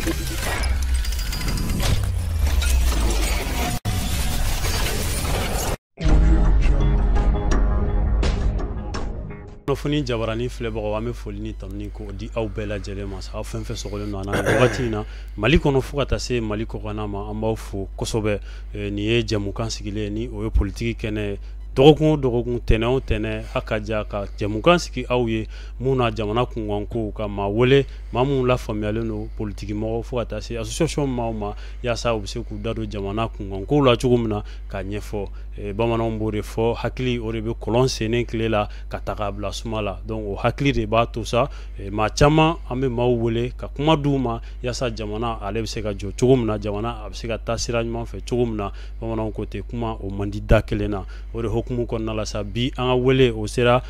Kunnafoni jabarani filɛbagaw, an bɛ foli ni tanuni k'o di aw bɛɛ lajɛlen ma sa. Aw fɛn fɛn sɔgɔlen don an na wagati in na Mali kɔnɔ fo ka taa se Mali kɔkanna ma, an b'aw fo kosɛbɛ. Nin ye jɛmukan sigilen ni o ye politiki kɛnɛ ye. Dɔgɔkun o dɔgɔkun, tɛnɛn o tɛnɛn, a ka ja ka jɛmukan sigi aw ye mun na jamana kunkankow ka maa wele, maa minnu lafaamuyalen don, politiki mɔgɔw fo ka taa se association maaw ma, yaasa u bɛ se k'u da don jamana kunkankow la cogo min na k'a ɲɛfɔ. Bamananw b'o de fɔ, hakili o de bɛ kɔlɔn sennen tile la ka taga bila suma la. Donc o hakili de b'a to sa maa caman an bɛ maaw wele ka kuma d'u ma yaasa jamana ale bɛ se ka jɔ cogo min na, jamana a bɛ se ka taa sira ɲuman fɛ cogo min na. Bamananw ko ten, kuma o man di da kelen na. O de hukumu kɔnɔna la sa, bi an ka wele o sera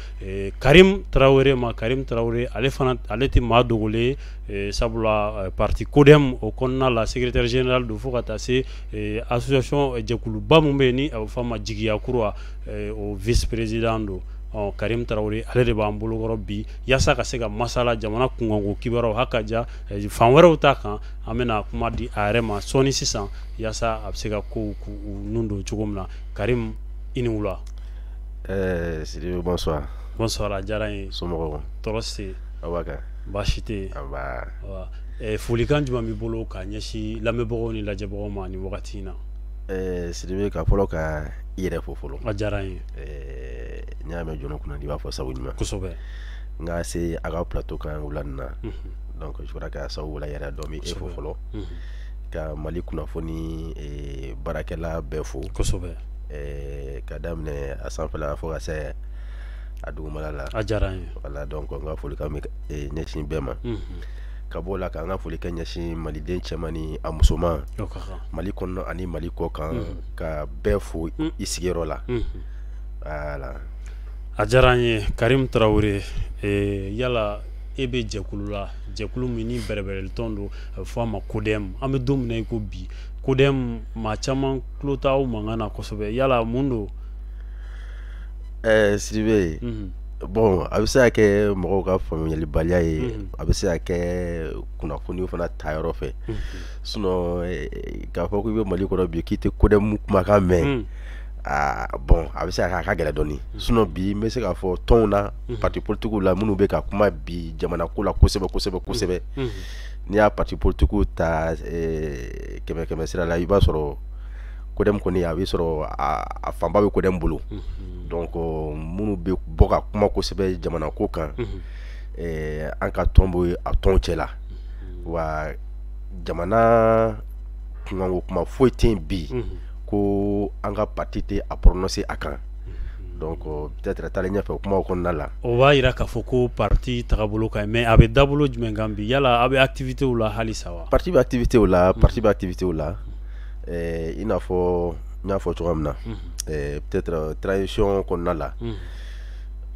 Karim Tarawele ma. Karim Tarawele, ale fana ale tɛ maa dogolen ye, sabula parti CODEM o kɔnɔna la secrétaire général don, fo ka taa se association jɛkuluba min bɛ yen ni a bɛ fɔ a ma Jigiya Kura, o vice président don. Ɔ Karim Tarawele, ale de b'an bolokɔrɔ bi yaasa ka se ka masala jamana kunkanko kibaruyaw ha ka ja fan wɛrɛw ta kan. An bɛna kuma di a yɛrɛ ma sɔɔni sisan yaasa a bɛ se ka kow k'u nun don cogo min na. Karim, i ni wula. Sidibe, bonsoir. Bonsoir, a diyara n ye. Somɔgɔw? Tɔɔrɔ si tɛ. Aw b'a kan? Baasi tɛ yen. Anba. Folikan jumɛn b'i bolo k'a ɲɛsin lamɛnbagaw ni lajɛbagaw ma nin wagati in na? Sidibe, ka fɔlɔ ka i yɛrɛ fo fɔlɔ. A diyara n ye. N'i y'a mɛn jɔn kunnandi, i b'a fɔ sabu ɲuman. Kosɛbɛ. N ka se a ka plateau kan wula nin na. Donc je crois que a sababu la yɛrɛ dɔn bɛ e fo fɔlɔ. Ka Mali kunnafoni baarakɛla bɛɛ fo. Kosɛbɛ. Ka daminɛ a sanfɛla fo ka se a dugumala la. A diyara n ye. Voilà, donc n ka folikan bɛ ɲɛsin bɛɛ ma. Ka bɔ o la, k'an ka foli kɛ ɲɛsin maliden cɛman ni a musoman, Mali kɔnɔ ani Mali kɔ kan, ka bɛɛ fo i sigiyɔrɔ la. Voilà. A diyara n ye, Karim Tarawele. Yala e bɛ jɛkulu la, jɛkulu min ni bɛrɛbɛrɛlitɔn don, a bɛ fɔ a ma CODEM. An bɛ don min na i ko bi, CODEM, maa caman tulo t'aw mankan na kosɛbɛ. Yala mun don? Sidibe, bon, a bɛ se ka kɛ mɔgɔw ka faamuyalibaliya ye, a bɛ se ka kɛ kunnafoniw fana ta yɔrɔ fɛ. Sinon k'a fɔ k'i bɛ Mali kɔnɔ bi k'i tɛ CODEM kumakan mɛn, aa bon, a bɛ se ka kɛ a ka gɛlɛn dɔɔni. Sinon bi n bɛ se k'a fɔ tɔnw na, parti politique la, minnu bɛ ka kuma bi jamana ko la kosɛbɛ kosɛbɛ kosɛbɛ, n'i y'a parti politique ta kɛmɛ kɛmɛ sira la, i b'a sɔrɔ CODEM kɔni, a bɛ sɔrɔ a fanba bɛ CODEM bolo. Donc minnu bɛ bɔ ka kuma kosɛbɛ jamana ko kan, an ka tɔn bɛ a tɔnw cɛ la. Wa jamana kunkanko kuma foyi tɛ yen bi ko an ka parti tɛ a prononcer a kan. Donc peut-être taalen ɲɛfɛ, o kumaw kɔnɔna la. O b'a jira k'a fɔ ko parti tagabolo ka ɲi, mais a bɛ dabolo jumɛn kan bi? Yala aw bɛ activité la halisa wa? Parti bɛ activité la, parti bɛ activité la. I n'a fɔ n y'a fɔ cogoya min na, peut-être transition kɔnɔna la,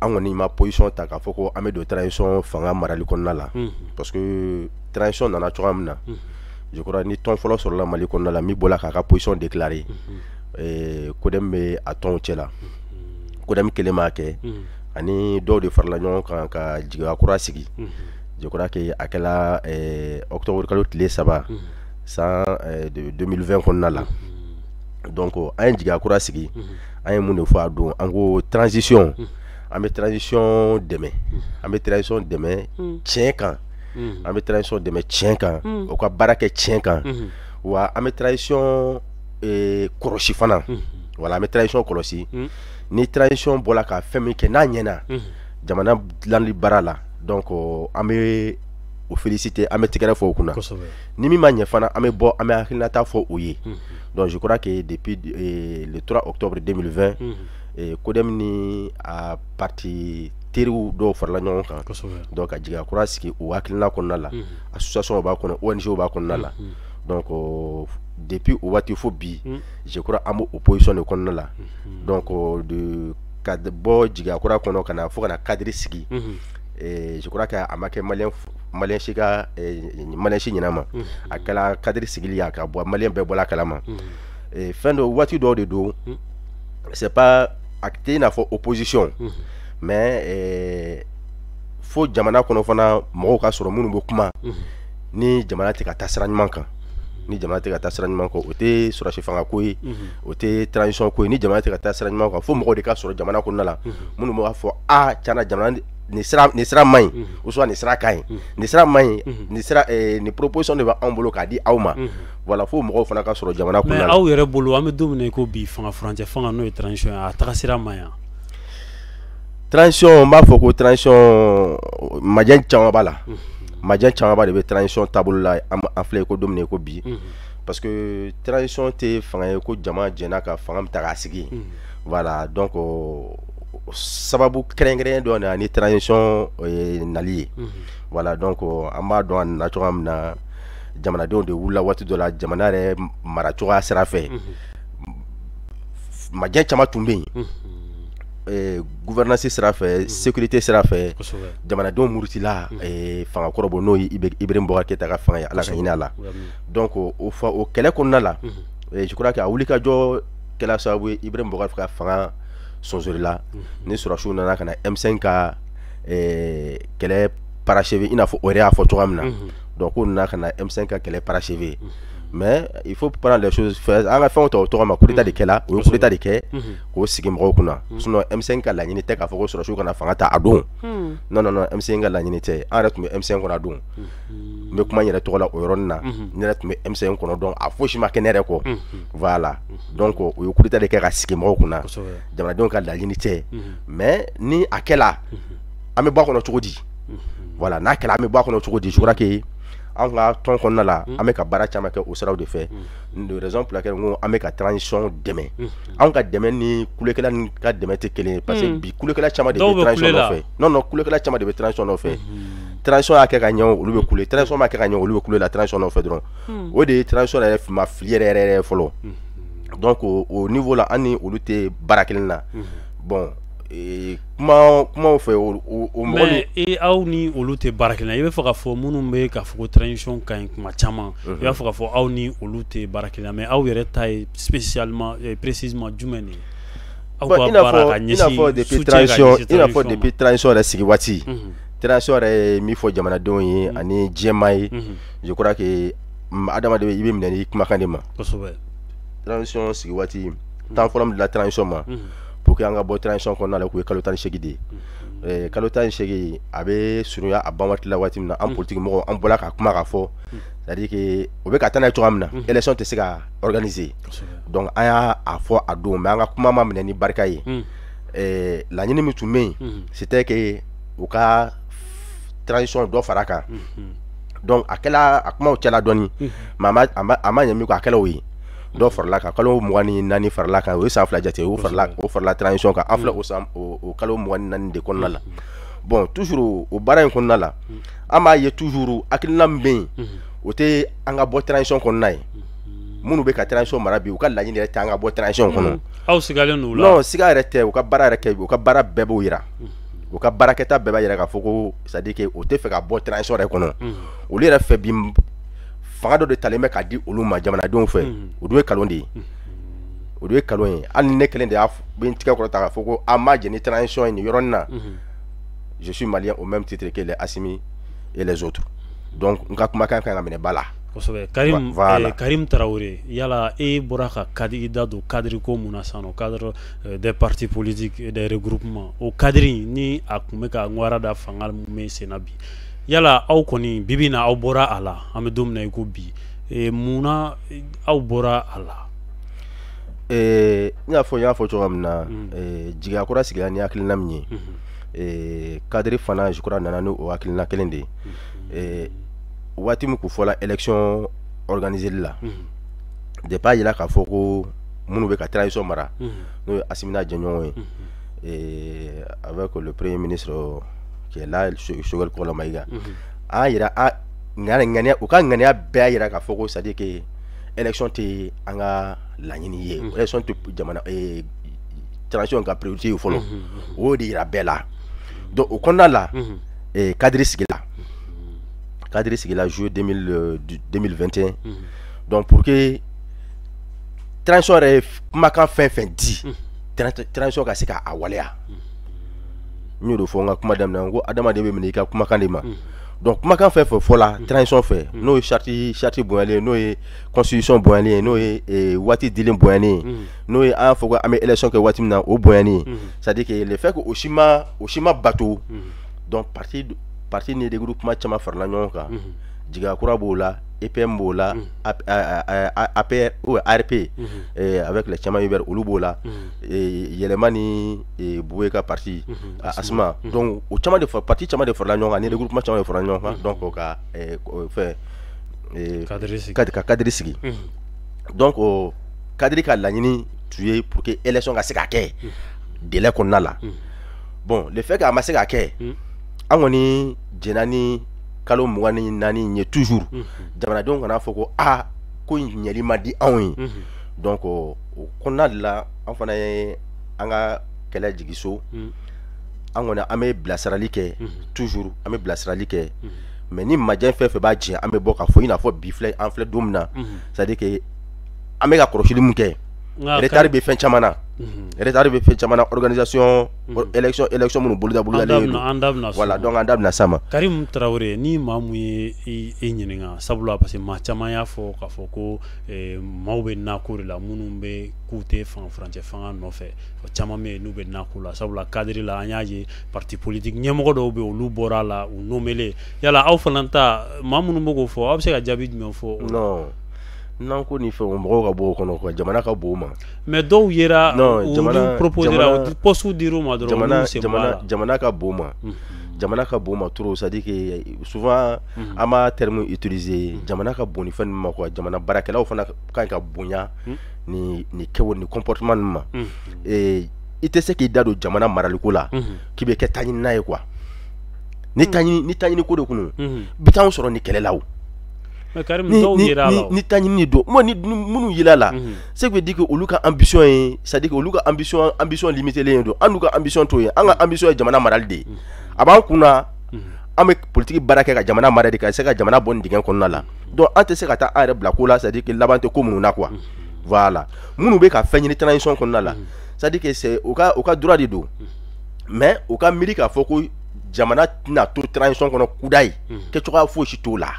an kɔni ma position ta k'a fɔ ko an bɛ don transition fanga marali kɔnɔna la, parce que transition nana cogoya min na, je crois ni tɔn fɔlɔ sɔrɔla Mali kɔnɔna la min bɔra k'a ka position déclarer, CODEM bɛ a tɔnw cɛ la. CODEM kelen m'a kɛ, ani dɔw de farala ɲɔgɔn kan ka jigiya kura sigi. Je crois que a kɛla octobre kalo tile 3 san 2020 kɔnɔna la. Donc an ye jigiya kura sigi. An ye mun de fɔ a don? An ko transition, an bɛ transition dɛmɛ, an bɛ transition dɛmɛ tiɲɛ kan, an bɛ transition dɛmɛ tiɲɛ kan, o ka baara kɛ tiɲɛ kan. Wa an bɛ transition kɔlɔsi fana. Voilà, an bɛ transition kɔlɔsi. Ni transition bɔra ka fɛn min kɛ n'a ɲɛna jamana dilanli baara la, donc an bɛ o féliciter, an bɛ tɛgɛrɛ fɔ o kunna. Ni min ma ɲɛ fana, an bɛ bɔ, an bɛ hakilinata fɔ o ye. Donc je crois que depuis le 3 octobre 2020, CODEM ni a parti teriw dɔw farala ɲɔgɔn kan, donc ka jigiya kura sigi o hakilina kɔnɔna la. Association b'a kɔnɔ, ONG b'a kɔnɔna la. Donc depuis o waati fo bi, je crois an b'o position de kɔnɔna la. Donc de ka bɔ jigiya kura kɔnɔ ka na fo ka na cadre sigi, je crois que a ma kɛ malien si ka malien si ɲɛna ma. A kɛla cadre sigili ye, ka bɔ malien bɛɛ bɔla a kalama. Fɛn dɔ waati dɔw de don, c'est pas a tɛ i n'a fɔ opposition, mais fo jamana kɔnɔ fana mɔgɔw ka sɔrɔ minnu bɛ kuma. Ni jamana tɛ ka taa sira ɲuman kan, ni jamana tɛ ka taa sira ɲuman kan, o tɛ sɔrɔdasi fanga ko ye, o tɛ transition ko ye. Ni jamana tɛ ka taa sira ɲuman kan, fo mɔgɔw de ka sɔrɔ jamana kɔnɔna la minnu b'a fɔ: a tiɲɛna, jamana nin sira man ɲi, ou soit nin sira ka ɲi, nin sira man ɲi, nin sira, nin proposition de bɛ anw bolo k'a di aw ma. Voilà, fo mɔgɔw fana ka sɔrɔ jamana Mais kɔnɔna la. aw yɛrɛ bolo, an bɛ don min na i ko bi, fanga furancɛ fanga, n'o ye transition ye, a taga sira man ɲi wa? Transition, n b'a fɔ ko transition, majɛ caman b'a la. Majɛ camanba de bɛ transition taabolo la. An filɛ ko don min na i ko bi, parce que transition tɛ fanga ye ko jama jɛnna ka fanga min ta k'a sigi. Voilà, donc sababu kɛrɛnkɛrɛnnen dɔ nana ni transition nali ye. Voilà, donc an b'a dɔn a nana cogoya min na. Jamanadenw de wulila waati dɔ la, jamana yɛrɛ mara cogoya sira fɛ, majɛ caman tun bɛ yen, gouvernance sira fɛ, sécurité sira fɛ. Jamanadenw murutila fanga kɔrɔ bɔ, n'o ye Ibrahim Boubacar Keïta ka fanga ye, Ala ka hinɛ a la. Donc o fa o kɛlɛ kɔnɔna la, je crois que a wulikajɔ kɛla sababu ye Ibrahim Boubacar ka fanga sonsori ni sɔrɔdasiw nana ka na M5 ka kɛlɛ parachever, i n'a fɔ o yɛrɛ y'a fɔ cogoya min na. Donc k'o nana ka na M5 ka kɛlɛ parachever. Mais il faut prendre les choses, an ka fɛnw ta o tɔgɔ ma. Coup d'état de kɛla, o ye coup d'état de kɛ k'o sigi mɔgɔw kunna. Sinon M5 ka laɲini tɛ k'a fɔ ko sɔrɔdasiw kana fanga ta a don. Non, non, non, M5 ka laɲini tɛ. An yɛrɛ tun bɛ M5 kɔnɔ a don. N bɛ kuma n yɛrɛ tɔgɔ la o yɔrɔnin na. Ne yɛrɛ tun bɛ M5 kɔnɔ, donc a fosi ma kɛ ne yɛrɛ kɔ. Voilà, donc o ye coup d'état de kɛ ka sigi mɔgɔw kunna. Jamanadenw ka laɲini tɛ. Mais ni a kɛla, an bɛ bɔ a kɔnɔ cogo di? Voilà, n'a kɛla, an bɛ bɔ a kɔnɔ cogo di? Je crois que an ka tɔn kɔnɔna la, an bɛ ka baara caman kɛ o siraw de fɛ. De raison pour laquelle n ko an bɛ ka transition dɛmɛ. Anw ka dɛmɛ ni kulekɛla ni ka dɛmɛ tɛ kelen ye, parce que bi kulekɛla caman de bɛ transition nɔfɛ. Non, non, kulekɛla caman de bɛ transition nɔfɛ. Transition y'a kɛ ka ɲɛ, olu bɛ kule. Transition ma kɛ ka ɲɛ, olu bɛ kule la transition nɔfɛ dɔrɔn. O de ye transition yɛrɛ ma fili yɛrɛ yɛrɛ fɔlɔ. Donc o niveau la, an ni olu tɛ baara kelen na. Bon, kuma kumaw fɛ, o mɔgɔ. Mais e, aw ni olu tɛ baara kelen na, i bɛ fɛ k'a fɔ minnu bɛ k'a fɔ ko transition ka ɲi kuma caman, i b'a fɔ k'a fɔ aw ni olu tɛ baara kelen na. Mais aw yɛrɛ ta ye spécialement, précisément jumɛn de ye? Aw ka baara ka ɲɛsin depuis transition, i n'a fɔ depuis transition yɛrɛ sigi waati, transition yɛrɛ ye min fɔ jamanadenw ye ani diɲɛmaa ye, je crois que adamaden, i bɛ minɛ ni kumakan de ma. Transition sigi waati, temps fɔlɔ min dila transition ma pour que an ka bɔ transition kɔnɔna la, k'o ye kalo 18 de ye. Kalo 18, a bɛ surunya a ban waati la waati min na, an politique mɔgɔw, an bɔra ka kuma k'a fɔ, c'est à dire que o bɛ ka taa n'a ye cogoya min na, élection tɛ se ka organiser. Donc an y'a a fɔ a don, mais an ka kuma ma minɛ ni barika ye. Laɲini min tun bɛ yen, c'était que u ka transition dɔ fara a kan. Donc a kɛla, a kumaw cɛla dɔɔni, mais a ma ɲɛ min kɔ, a kɛla o ye. Dɔ farala kan, kalo 24 farala kan, o ye san 2 jate. O farala transition kan. An filɛ o san o kalo 24 de kɔnɔna la. Bon, toujours o baara in kɔnɔna la, an b'a ye toujours hakilina min bɛ yen, o tɛ an ka bɔ transition kɔnɔna ye. Minnu bɛ ka transition mara bi, u ka laɲini yɛrɛ tɛ an ka bɔ transition kɔnɔ. Aw sigalen don o la? Non, siga yɛrɛ tɛ. U ka baara yɛrɛ kɛ, u ka baara bɛɛ b'o yira. U ka baarakɛta bɛɛ b'a yira k'a fɔ ko, c'est à dire que o tɛ fɛ ka bɔ transition yɛrɛ kɔnɔ. Olu yɛrɛ fɛ bi, fanga dɔ de talen bɛ k'a di olu ma jamanadenw fɛ. O dun ye nkalon de ye, o dun ye nkalon ye. Hali ni ne kelen de y'a bɛ n tigɛ kɔrɔta k'a fɔ ko an ma jɛn ni transition ye nin yɔrɔnin na, je suis malien au même titre que les Assimi et les autres. Donc n ka kumakan kan ka minɛ ba la. Kosɛbɛ, Karim. Voilà. Karim Tarawele, yala e bɔra ka cadre, i da don cadre ko mun na sisan nɔ, cadre des partis politiques et des regroupements, o cadre ni a tun bɛ ka ŋwara da fanga mun bɛ sen na bi, yala aw kɔni bi bi in na, aw bɔra a la, an bɛ don min na i ko bi, munna aw bɔra a la? I n'a fɔ n y'a fɔ cogoya min na, jigiya kura sigira ni hakilina min ye, cadre fana, je crois, nana ni o hakilina kelen de ye. Waati min kun fɔla élection organisée la, depuis a yira k'a fɔ ko minnu bɛ ka transition mara, n'o ye Assimi n'a jɛɲɔgɔn ye, avec le premier ministre qui est là, Choguel Kokalla Maïga, an yira a ŋaniya, u ka ŋaniya bɛɛ y'a yira k'a fɔ ko, c'est à dire que élection tɛ an ka laɲini ye, élection tɛ jamana transition ka priorité ye fɔlɔ. O y'o de yira bɛɛ la. Donc o kɔnɔna la, cadre sigila juillet 2021. Donc pour que transition yɛrɛ ye kumakan fɛn fɛn di, transition ka se k'a waleya. N y'o de fɔ n ka kuma daminɛ, n ko adamaden bɛ minɛ i ka kumakan de ma. Donc kumakan fɛn fɛn fɔla transition fɛ, n'o ye charte bonyalen ye, n'o ye constitution bonyalen ye, n'o ye waati dilen bonyalen ye, n'o ye an y'a fɔ ko an bɛ élection kɛ waati min na, o bonyalen ye, c'est à dire que le fait que o si ma bato. Donc parti ni regroupement caman farala ɲɔgɔn kan, Jigiya kura b'o la, EPM b'o la, APR ou ARP avec les caman Hubert, olu b'o la, Yɛlɛma ni Bouye ka parti Asma. Donc o caman de parti caman de farala ɲɔgɔn kan, ni regroupement caman de farala ɲɔgɔn kan, donc ka fɛn ka cadre sigi. Donc o cadre ka laɲini tun ye pour que élection ka se ka kɛ délai kɔnɔna la. Bon, le fait que a ma se ka kɛ, an kɔni jɛnna ni kalo 24 ye toujours, jamanadenw kana fɔ ko aa ko in ɲɛli ma di anw ye. Donc o kɔnɔna de la, an fana ye an ka kɛlɛ jigin so. An kɔni an bɛ bilasirali kɛ toujours, an bɛ bilasirali kɛ, mais ni majɛ fɛn fɛn b'a jɛ, an bɛ bɔ k'a fɔ, i n'a fɔ bi filɛ, an filɛ don min na, c'est à dire que an bɛ ka kɔlɔsili mun kɛ, retard bɛ fɛn caman na, retard bɛ fɛn caman na, organisation élection minnu bolodalen don. Voilà, donc an da bɛna s'a ma. Karim Tarawele, ni maa mun ye i ɲininka, sabula parce que maa caman y'a fɔ k'a fɔ ko maaw bɛ nako de la, minnu bɛ k'u tɛ fanga furancɛ fanga nɔfɛ, o caman bɛ yen n'u bɛ nako la, sabula cadre la an y'a ye parti politique ɲɛmɔgɔ dɔw bɛ yen, olu bɔra a la, u nommelen. Yala aw fana ta, maa minnu bɛ k'o fɔ, aw bɛ se ka jaabi jumɛn fɔ? Non, n'an ko nin fɛn, mɔgɔw ka bɔ o kɔnɔ quoi, jamana ka bon o ma. Mais dɔw yera, olu proposera, poste dir'u ma dɔrɔn, olu sen b'a la. Jamana ka bon ma, jamana ka bon ma trop, c'est à dire que souvent an b'a terme utiliser, jamana ka bon ni fɛn ninnu ma quoi. Jamana baarakɛlaw fana ka ɲi ka bonya ni kɛwale ni comportement ninnu ma. I tɛ se k'i da don jamana maraliko la k'i bɛ kɛ taɲinina ye quoi. Ni taɲini ko de kun, bi t'anw sɔrɔ ni kɛlɛ la o. Ni taɲini don, ni minnu yela la, ce qui veut dire que olu ka ambition ye, c'est à dire que olu ka ambition limitée don, an n'u ka ambition t'o ye. An ka ambition ye jamana marali de ye, a b'an kunna, an bɛ politique baara kɛ ka jamana mara de, ka se ka jamana bɔ nin dingɛ kɔnɔna la. Donc an tɛ se ka taa an yɛrɛ bila ko la, c'est à dire que laban tɛ ko minnu na quoi. Voilà, minnu bɛ ka fɛn ɲini transition kɔnɔna la, c'est à dire que c'est u ka droit de don, mais u ka miiri k'a fɔ ko jamana tɛna to transition kɔnɔ kuda ye, kɛcogoya foyi si t'o la.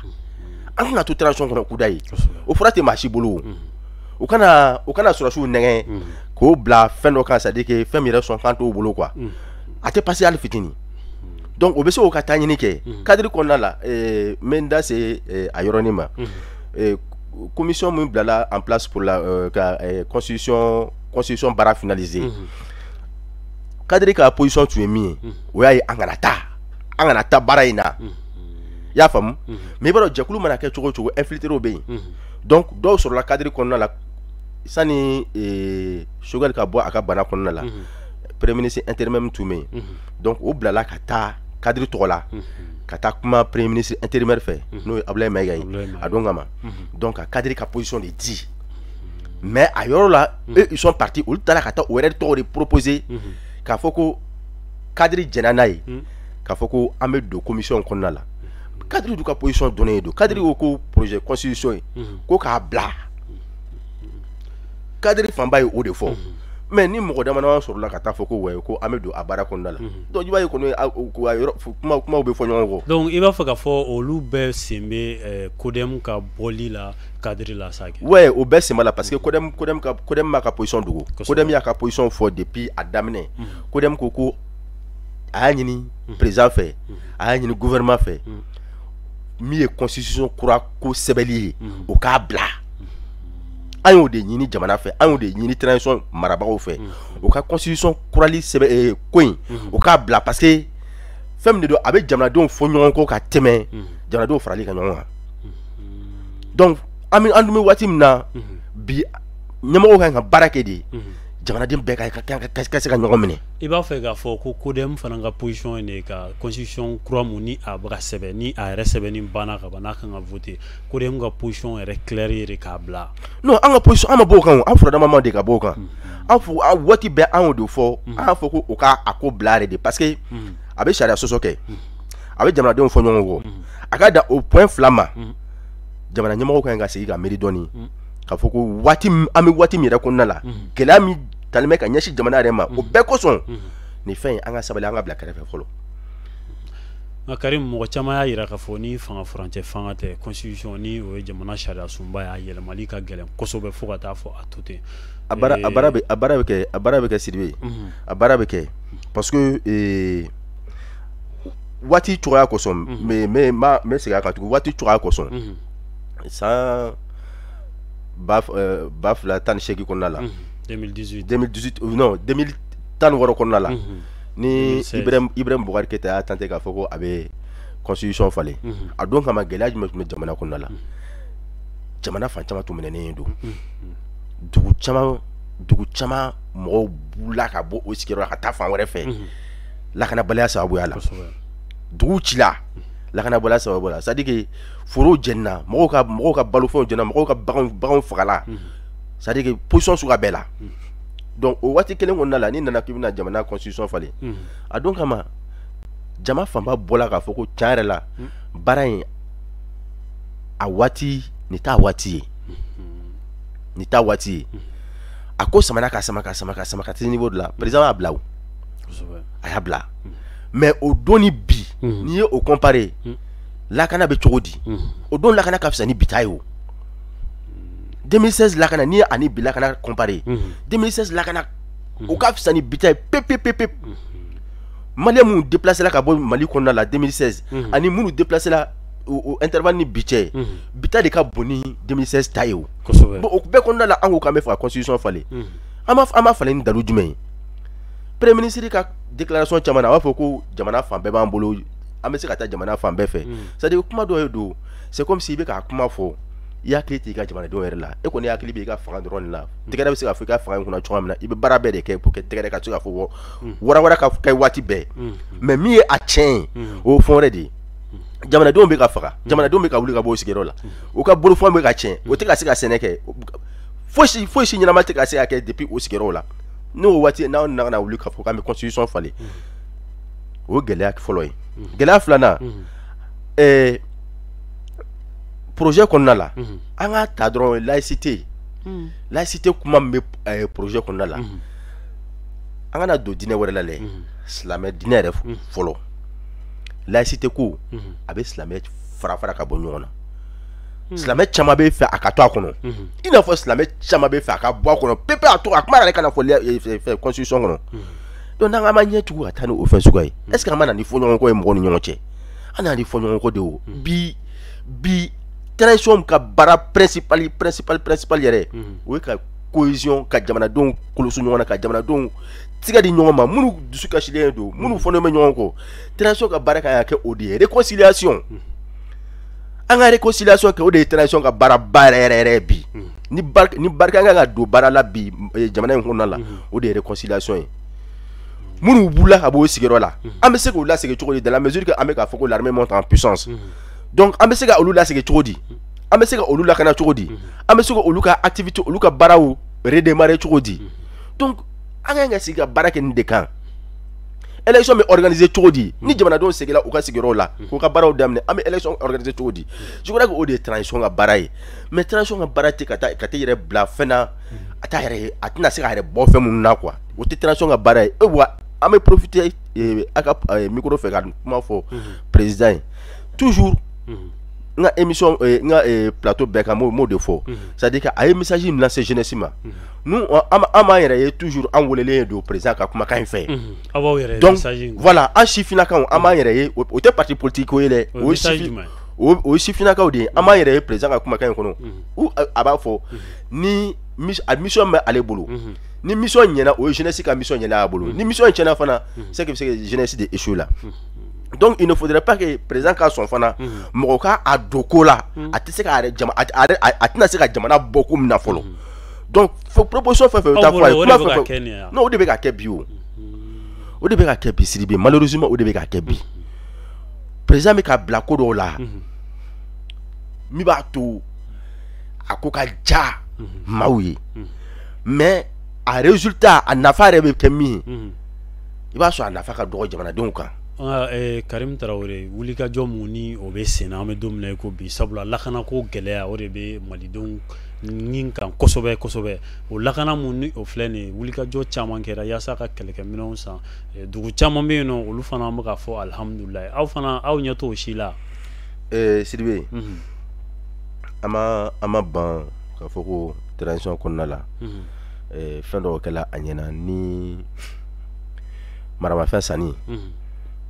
An tɛna to transition kɔnɔ kuda ye, o fura tɛ maa si bolo. U kana sɔrɔsiw nɛgɛn k'o bila fɛn dɔ kan, c'est à dire que fɛn min yɛrɛ sɔn kan t'o bolo quoi, a tɛ passer hali fitinin. Donc o bɛ se k'o ka taa ɲini kɛ cadre kɔnɔna la. N bɛ n da se a yɔrɔnin ma. Commission min bilala en place pour la ka constitution baara finaliser, cadre ka position tun ye min ye, o y'a ye an kana taa baara in na. I y'a faamu? Mais i b'a dɔn, jɛkulu mana kɛ cogo o cogo, infiltré bɛ yen. Donc dɔw sɔrɔla cadre kɔnɔna la sani Choguel ka bɔ a ka bana kɔnɔna la, premier ministre intérimaire min tun bɛ yen, donc o bilala ka taa cadre tɔgɔ la, ka taa kuma premier ministre intérimaire fɛ, n'o ye Abdoulaye Maïga ye a don kama. Donc ka cadre ka position de di, mais a yɔrɔ la, eux ils sont partis, olu taara ka taa o yɛrɛ tɔgɔ de proposer, k'a fɔ ko cadre jɛnna n'a ye, k'a fɔ ko an bɛ don commission kɔnɔna la. Cadre du ka position dɔnnen don, cadre ko ko projet constitution ye ko k'a bila, cadre fanba ye o de fɔ. Mais ni mɔgɔ damadama sɔrɔla ka taa fɔ ko ouais, ko an bɛ don a baara kɔnɔna la, donc i b'a ye kɔni kumaw bɛ fɔ ɲɔgɔn kɔ. Donc i b'a fɛ k'a fɔ olu bɛɛ sen bɛ CODEM ka bɔli la cadre la sa kɛ? Ouais, o bɛɛ sen b'a la, parce que CODEM m'a ka position dogo. CODEM y'a ka position fɔ depuis a daminɛ. CODEM ko a y'a ɲini président fɛ, a y'a ɲini gouvernement fɛ, min ye constitution kura ko sɛbɛnli ye, o k'a bila. An y'o de ɲini jamana fɛ, an y'o de ɲini transition marabagaw fɛ, o ka constitution kurali sɛbɛn ko in, o k'a bila, parce que fɛn min de don, a bɛ jamanadenw fɔ ɲɔgɔn kɔ ka tɛmɛ jamanadenw farali kan ɲɔgɔn kan. Donc an dun bɛ waati min na bi, ɲɛmɔgɔw kan ka baara kɛ de, jamanaden bɛɛ ka se ka ɲɔgɔn minɛ. I b'a fɛ k'a fɔ ko CODEM fana ka position ye ka constitution kura mun ni a bɛ ka sɛbɛn, ni a yɛrɛ sɛbɛnni banna ka ban, n'a kan ka voter, CODEM ka position yɛrɛ claire ye de k'a bila? Non, an ka position, an ma bɔ o kan, an furadama ma de ka bɔ o kan. An fɔ waati bɛɛ an y'o de fɔ, an y'a fɔ ko o ka a ko bila yɛrɛ de, parce que a bɛ sariya sɔsɔ kɛ, a bɛ jamanadenw fɔ ɲɔgɔn kɔ. A ka dan o point 2 ma, jamana ɲɛmɔgɔw ka ɲi ka segin ka miiri dɔɔni, k'a fɔ ko waati an bɛ waati min yɛrɛ kɔnɔna la, gɛlɛya min talen bɛ ka ɲɛsin jamana yɛrɛ ma, o bɛɛ kosɔn nin fɛn in, an ka sabali, an ka bila kɛrɛfɛ fɔlɔ. Nka Karim, mɔgɔ caman y'a jira k'a fɔ ni fanga furancɛ fanga tɛ, constitution ni o ye jamana sariya sunba ye, a yɛlɛmali ka gɛlɛn kosɛbɛ fo ka taa fɔ a to ten. A baara bɛ kɛ, Sidibe, a baara bɛ kɛ parce que waati cogoya kosɔn. Mais n bɛ segin a kan tugun, waati cogoya kosɔn, san 2018 kɔnɔna la. 2018. 2018, non, 2016 kɔnɔna la, ni Ibrahim Boubacar Keïta y'a tenté k'a fɔ ko a bɛ constitution falen, a don kama gɛlɛya jumɛn tun bɛ jamana kɔnɔna la? Jamana fan caman tun minɛnen don, dugu caman mɔgɔw wulila ka bɔ o sigiyɔrɔ la ka taa fan wɛrɛ fɛ lakanabaliya sababuya la. Dugu cila lakanabaliya sababu la, c'est à dire que forow jɛnina, mɔgɔw ka balofɛnw jɛnina, mɔgɔw ka baganw fagala, c'est à dire que position suguya bɛɛ la. Donc o waati kelen kɔnɔna la, n'i nana k'i bɛna jamana constitution falen, a don kama jama fanba bɔla k'a fɔ ko tiɲɛ yɛrɛ la, baara in a waati nin t'a waati ye, nin t'a waati ye. A ko samana ka sama ka sama ka sama ka se niveau dɔ la, président y'a bila, o a y'a bila. Mais o don ni bi, n'i ye o comparer, lakana bɛ cogo di? O don lakana ka fisa ni bi ta ye. O 2016 lakana, n'i ye ani bi lakana comparer, 2016 lakana o ka fisa ni bi ta ye pe pe pe pe. Malien minnu déplacé la ka bɔ Mali kɔnɔna la 2016 ani minnu déplacé la o intervalle ni bi cɛ, bi ta de ka bon ni 2016 ta ye. O bon, o bɛɛ kɔnɔna la, an ko k'an bɛ fɛ ka constitution falen. An b'a falen ni dalu jumɛn ye? Premier ministre ka déclaration caman na, a b'a fɔ ko jamana fan bɛɛ b'an bolo, an bɛ se ka taa jamana fan bɛɛ fɛ. C'est à dire, kuma dɔ ye don, c'est comme si i bɛ k'a kuma fɔ, i hakili t'i ka jamanadenw yɛrɛ la. E kɔni hakili b'i ka fanga dɔrɔn de la. Tɛgɛrɛ bɛ se ka fɔ i ka fanga in kunna cogoya min na, i bɛ baara bɛɛ de kɛ pour que tɛgɛrɛ ka se ka fɔ wara wara ka kɛ waati bɛɛ. Mais min ye a tiɲɛ ye, o ye fɛn wɛrɛ de ye. Jamanadenw bɛ ka faga, jamanadenw bɛ ka wuli ka bɔ o sigiyɔrɔ la, u ka bolofɛnw bɛ ka tiɲɛ, o tɛ ka se ka sɛnɛ kɛ, fosi fosi ɲɛnama tɛ ka se ka kɛ depuis o sigiyɔrɔw la. N'o waati n'aw nana ka na wuli k'a fɔ k'an bɛ constitution falen, o ye gɛlɛya fɔlɔ ye. Gɛlɛya filanan, projet kɔnɔna la, an k'a ta dɔrɔn, laïcité, laïcité kuma min bɛ projet kɔnɔna la, an kana don diinɛ wɛrɛ la dɛ, silamɛ diinɛ yɛrɛ fɔlɔ. Laïcité ko a bɛ silamɛ fara fara ka bɔ ɲɔgɔn na. Silamɛ caman bɛ fɛ a ka to a kɔnɔ, i n'a fɔ silamɛ caman bɛ fɛ a ka bɔ a kɔnɔ pepe, a to a kuma yɛrɛ kana fɔ constitution kɔnɔ. Donc n'an ma ɲɛ tugun ka taa ni o fɛn suguya ye, est ce que an ma na ni fɔɲɔgɔnkɔ ye mɔgɔw ni ɲɔgɔn cɛ? An nana ni fɔɲɔgɔnkɔ de ye. O bi bi, transition ka baara principal principal principal yɛrɛ, o ye ka cohésion, ka jamanadenw koloso ɲɔgɔn na, ka jamanadenw tigɛ di ɲɔgɔn ma, minnu dusu kasilen don, minnu fɔlen bɛ ɲɔgɔn kɔ. Transition ka baara kan ka kɛ o de ye, réconciliation. An ka réconciliation kɛ, o de ye transition ka baara ba yɛrɛ yɛrɛ yɛrɛ bi. Ni barika kan ka don baara la bi jamana in kɔnɔna la, o de ye réconciliation ye. Minnu wulila ka bɔ o sigiyɔrɔ la, an bɛ se k'u lasegin cogo di, dans la mesure que an bɛ k'a fɔ ko l'armée monte en puissance? Donc an bɛ se ka olu lasegin cogo di? An bɛ se ka olu lakana cogo di? An bɛ se ka olu ka activité, olu ka baaraw redémarrer cogo di? Donc an kan ka sigi ka baara kɛ nin de kan. Élection bɛ organiser cogo di ni jamanadenw seginna u ka sigiyɔrɔw la k'u ka baaraw daminɛ? An bɛ élection organiser cogo di? Je crois que o de ye transition ka baara ye. Mais transition ka baara tɛ ka taa ka t'i yɛrɛ bila fɛn na, a t'a yɛrɛ, a tɛna se k'a yɛrɛ bɔ fɛn minnu na quoi. O tɛ transition ka baara ye. E wa an bɛ profiter a ka micro fɛ ka kuma fɔ président ye. Toujours n ka émission, n ka plateau bɛɛ kan, n b'o de fɔ, c'est à dire que a ye message min lase jeunesse ma, nous an b'an yɛrɛ ye toujours, an welelen don président ka kumakan in fɛ. Aw b'aw yɛrɛ Donc voilà, an sifinnakaw, an b'an yɛrɛ ye, o tɛ parti politique ko ye dɛ, o ye sifinnakaw de ye. An b'an yɛrɛ ye président ka kumakan in kɔnɔ. U a b'a fɔ ni a mission bɛ ale bolo, ni mission ɲɛna, o ye jeunesse ka mission ɲɛna a bolo. Ni mission tiɲɛna fana, c'est que bɛ se ka jeunesse de échouer la. Donc il ne faudrait pas que président ka sɔn fana mɔgɔ ka a don ko la, a tɛ se k'a yɛrɛ jama, a tɛna se ka jamana bɔ ko min na fɔlɔ. Donc proposition fɛn fɛn bɛ taa fɔ a ye, kuma fɛn fɛn, non, o de bɛ ka kɛ bi. O de bɛ ka kɛ bi, Sidibe, malheureusement o de bɛ ka kɛ bi. Président bɛ ka bila ko dɔw la min b'a to a ko ka ja maaw ye, mais a résultat, a nafa yɛrɛ bɛ kɛ min ye, i b'a sɔrɔ a nafa ka dɔgɔ jamanadenw kan. Karim Tarawele, wulikajɔ mun ni o bɛ sen na, an bɛ don min na i ko bi, sabula lakanako gɛlɛya, o de bɛ malidenw ɲin kan kosɛbɛ kosɛbɛ. O lakana mun ni o filɛ nin ye, wulikajɔ caman kɛra yaasa ka kɛlɛkɛminɛnw san. Dugu caman bɛ yen nɔ, olu fana bɛ k'a fɔ alihamudulilayi. Aw fana, aw ɲɛ t'o si la? Sidibe, an ma ban k'a fɔ ko transition kɔnɔna la, fɛn dɔw kɛla a ɲɛna ni maramafɛn sanni.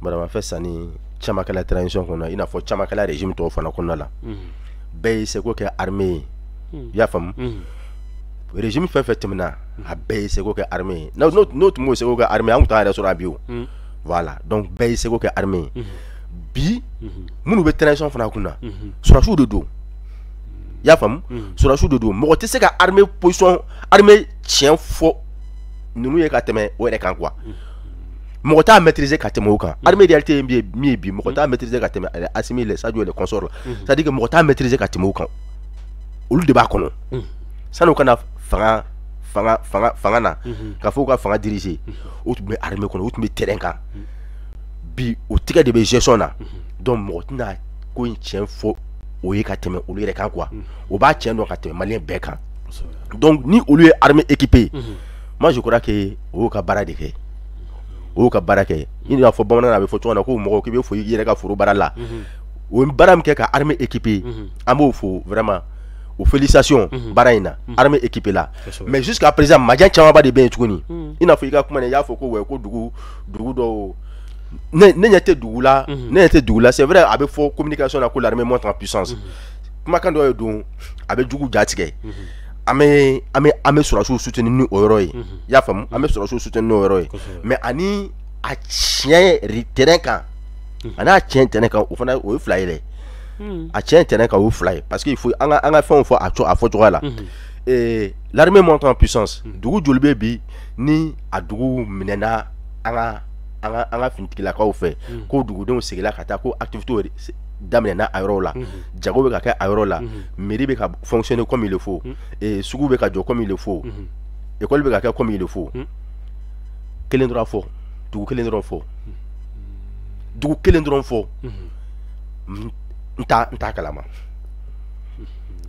Maramafɛn sanni caman kɛla transition kɔnɔ, i n'a fɔ caman kɛla régime tɔw fana kɔnɔna la. Bɛɛ y'i seko kɛ armée ye, i y'a faamu? Régime fɛn fɛn tɛmɛna, a bɛɛ y'i seko kɛ armée ye. N'o tun m'o seko kɛ armée ye, an tun t'an yɛrɛ sɔrɔ a bi o. Voilà, donc bɛɛ y'i seko kɛ armée ye. Bi, minnu bɛ transition fana kunna, sɔrɔdasiw de don, i y'a faamu? Sɔrɔdasiw de don. Mɔgɔ tɛ se ka armée position, armée tiɲɛ fɔ ninnu ye ka tɛmɛ o yɛrɛ kan quoi. Mɔgɔ t'a maîtriser ka tɛmɛ o kan. Armée réalité ye min ye bi, mɔgɔ t'a maîtriser ka tɛmɛ Assimi, les Sadio et les consorts la. C'est à dire que mɔgɔ t'a maîtriser ka tɛmɛ o kan. Olu de b'a kɔnɔ. Sani u ka na fanga na, ka fɔ u ka fanga diriger, o tun bɛ armée kɔnɔ, o tun bɛ terrain kan. Bi, o tigɛ de bɛ gestion na. Donc mɔgɔ tɛna ko in tiɲɛ fɔ o ye ka tɛmɛ olu yɛrɛ kan quoi. O b'a tiɲɛ dɔn ka tɛmɛ malien bɛɛ kan. Donc ni olu ye armée équipée, moi je crois que o y'u ka baara de kɛ, o y'u ka baara kɛ. I n'a fɔ bamanankan na, a bɛ fɔ cogo min na ko mɔgɔ k'i bɛ fo i yɛrɛ ka foro baara la. O ye baara min kɛ ka armée équipée, an b'o fo vraiment, o félicitation baara in na, armée équipée la. Mais jusqu'à présent, majɛ camanba de bɛ yen tuguni. I n'a fɔ i ka kuma na, i y'a fɔ ko ouais, ko dugu dɔw, ne ɲɛ tɛ dugu la, ne ɲɛ tɛ dugu la. C'est vrai, a bɛ fɔ communication na ko l'armée monte en puissance. Kumakan dɔ ye don, a bɛ jugu ja tigɛ. An bɛ sɔrɔdasiw soutenir ni o yɔrɔ ye, i y'a faamu? An bɛ sɔrɔdasiw soutenir n'o yɔrɔ ye, mais ani a tiɲɛ terrain kan, ani a tiɲɛ terrain kan, o fana o ye fila ye dɛ. A tiɲɛ terrain kan, o ye fila ye, parce que il faut an ka fɛnw fɔ a fɔcogoya la. L'armée monte en puissance, dugu joli bɛ bi ni a dugu minɛna an ka finitigilakaw fɛ, ko dugudenw seginna ka taa, ko activité daminɛna a yɔrɔ la, jago bɛ ka kɛ a yɔrɔ la, mairie bɛ ka fonctionner comme il le faut, sugu bɛ ka jɔ comme il le faut, école bɛ ka kɛ comme il le faut? Kelen dɔrɔn fɔ, dugu kelen dɔrɔn fɔ, dugu kelen dɔrɔn fɔ. N t'a kalama,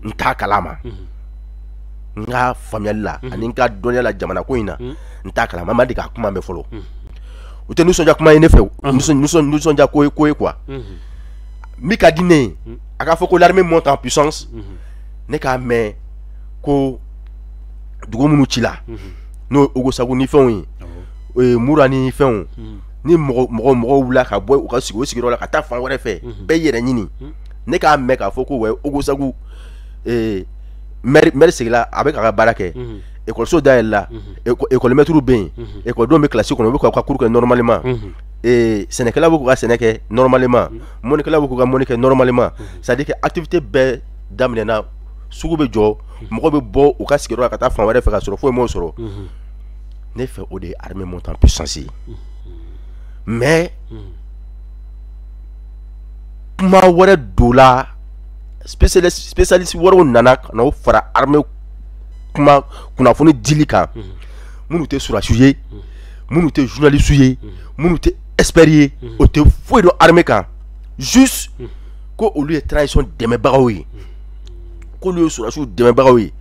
n t'a kalama. N ka faamuyali la ani n ka dɔnniya la jamana ko in na, n t'a kalama. N ma deli k'a kuma mɛn fɔlɔ. O tɛ nisɔndiya kuma ye ne fɛ, nisɔndiya ko ye quoi. Min ka di ne ye, a k'a fɔ ko l'armée monte en puissance, ne k'a mɛn ko dugu minnu cila, n'o ye Ogosagu ni fɛnw ye, Mura ni fɛnw, ni mɔgɔ wulila ka bɔ u ka sigi o sigiyɔrɔ la ka taa fan wɛrɛ fɛ, bɛɛ yɛrɛ ɲini. Ne k'a mɛn k'a fɔ ko wa Ogosagu maire seginna, a bɛ k'a ka baara kɛ, ekɔliso dayɛlɛla, école maître bɛ yen, ekɔlidenw bɛ kilasi kɔnɔ, u bɛ k'u ka cours kɛ normalement, sɛnɛkɛlaw bɛ k'u ka sɛnɛ kɛ normalement, mɔnikɛlaw bɛ k'u ka mɔni kɛ normalement. C'est à dire que activité bɛɛ daminɛna, sugu bɛ jɔ, mɔgɔ bɛ bɔ u ka sigiyɔrɔ la ka taa fan wɛrɛ fɛ ka sɔrɔ foyi m'o sɔrɔ. Ne fɛ, o de ye armée monte en puissance ye. Mais kuma wɛrɛ don la, spécialiste wɛrɛw nana ka n'o fara armée kuma kunnafoni dili kan, minnu tɛ sɔrɔdasiw ye, minnu tɛ journaliste ye, minnu tɛ expert ye, o tɛ foyi dɔn armée kan, juste ko olu ye transition dɛmɛbagaw ye, k'olu ye sɔrɔdasiw dɛmɛbagaw ye.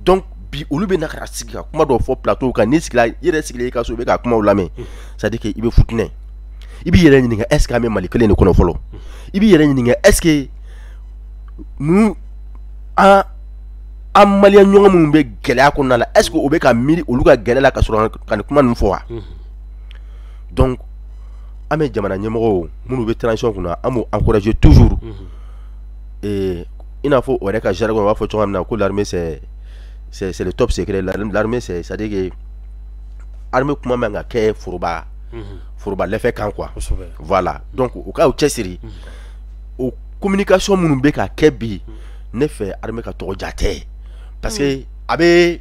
Donc bi, olu bɛ na ka na sigi ka kuma dɔw fɔ plateau kan. N'i sigila, i yɛrɛ sigilen i ka so, i bɛ ka kumaw lamɛn, c'est à dire que i bɛ futinɛ, i b'i yɛrɛ ɲininka: est ce que an bɛ Mali kelen de kɔnɔ fɔlɔ? I b'i yɛrɛ ɲininka: est ce que ninnu, an malien ɲɔgɔn minnu bɛ gɛlɛya kɔnɔna la, est ce que o bɛ ka miiri olu ka gɛlɛya la ka sɔrɔ ka nin kuma ninnu fɔ wa? Donc an bɛ jamana ɲɛmɔgɔw minnu bɛ transition kunna, an b'u encourager toujours. I n'a fɔ o yɛrɛ ka jargon, u b'a fɔ cogoya min na ko l'armée, c'est le top secret. L'armée, c'est à dire que armée kuma man ka kɛ foroba lɛfɛ kan quoi. Voilà, donc u ka u cɛsiri. O communication minnu bɛ ka kɛ bi, ne fɛ, armée ka tɔgɔ ja tɛ, parce que a bɛ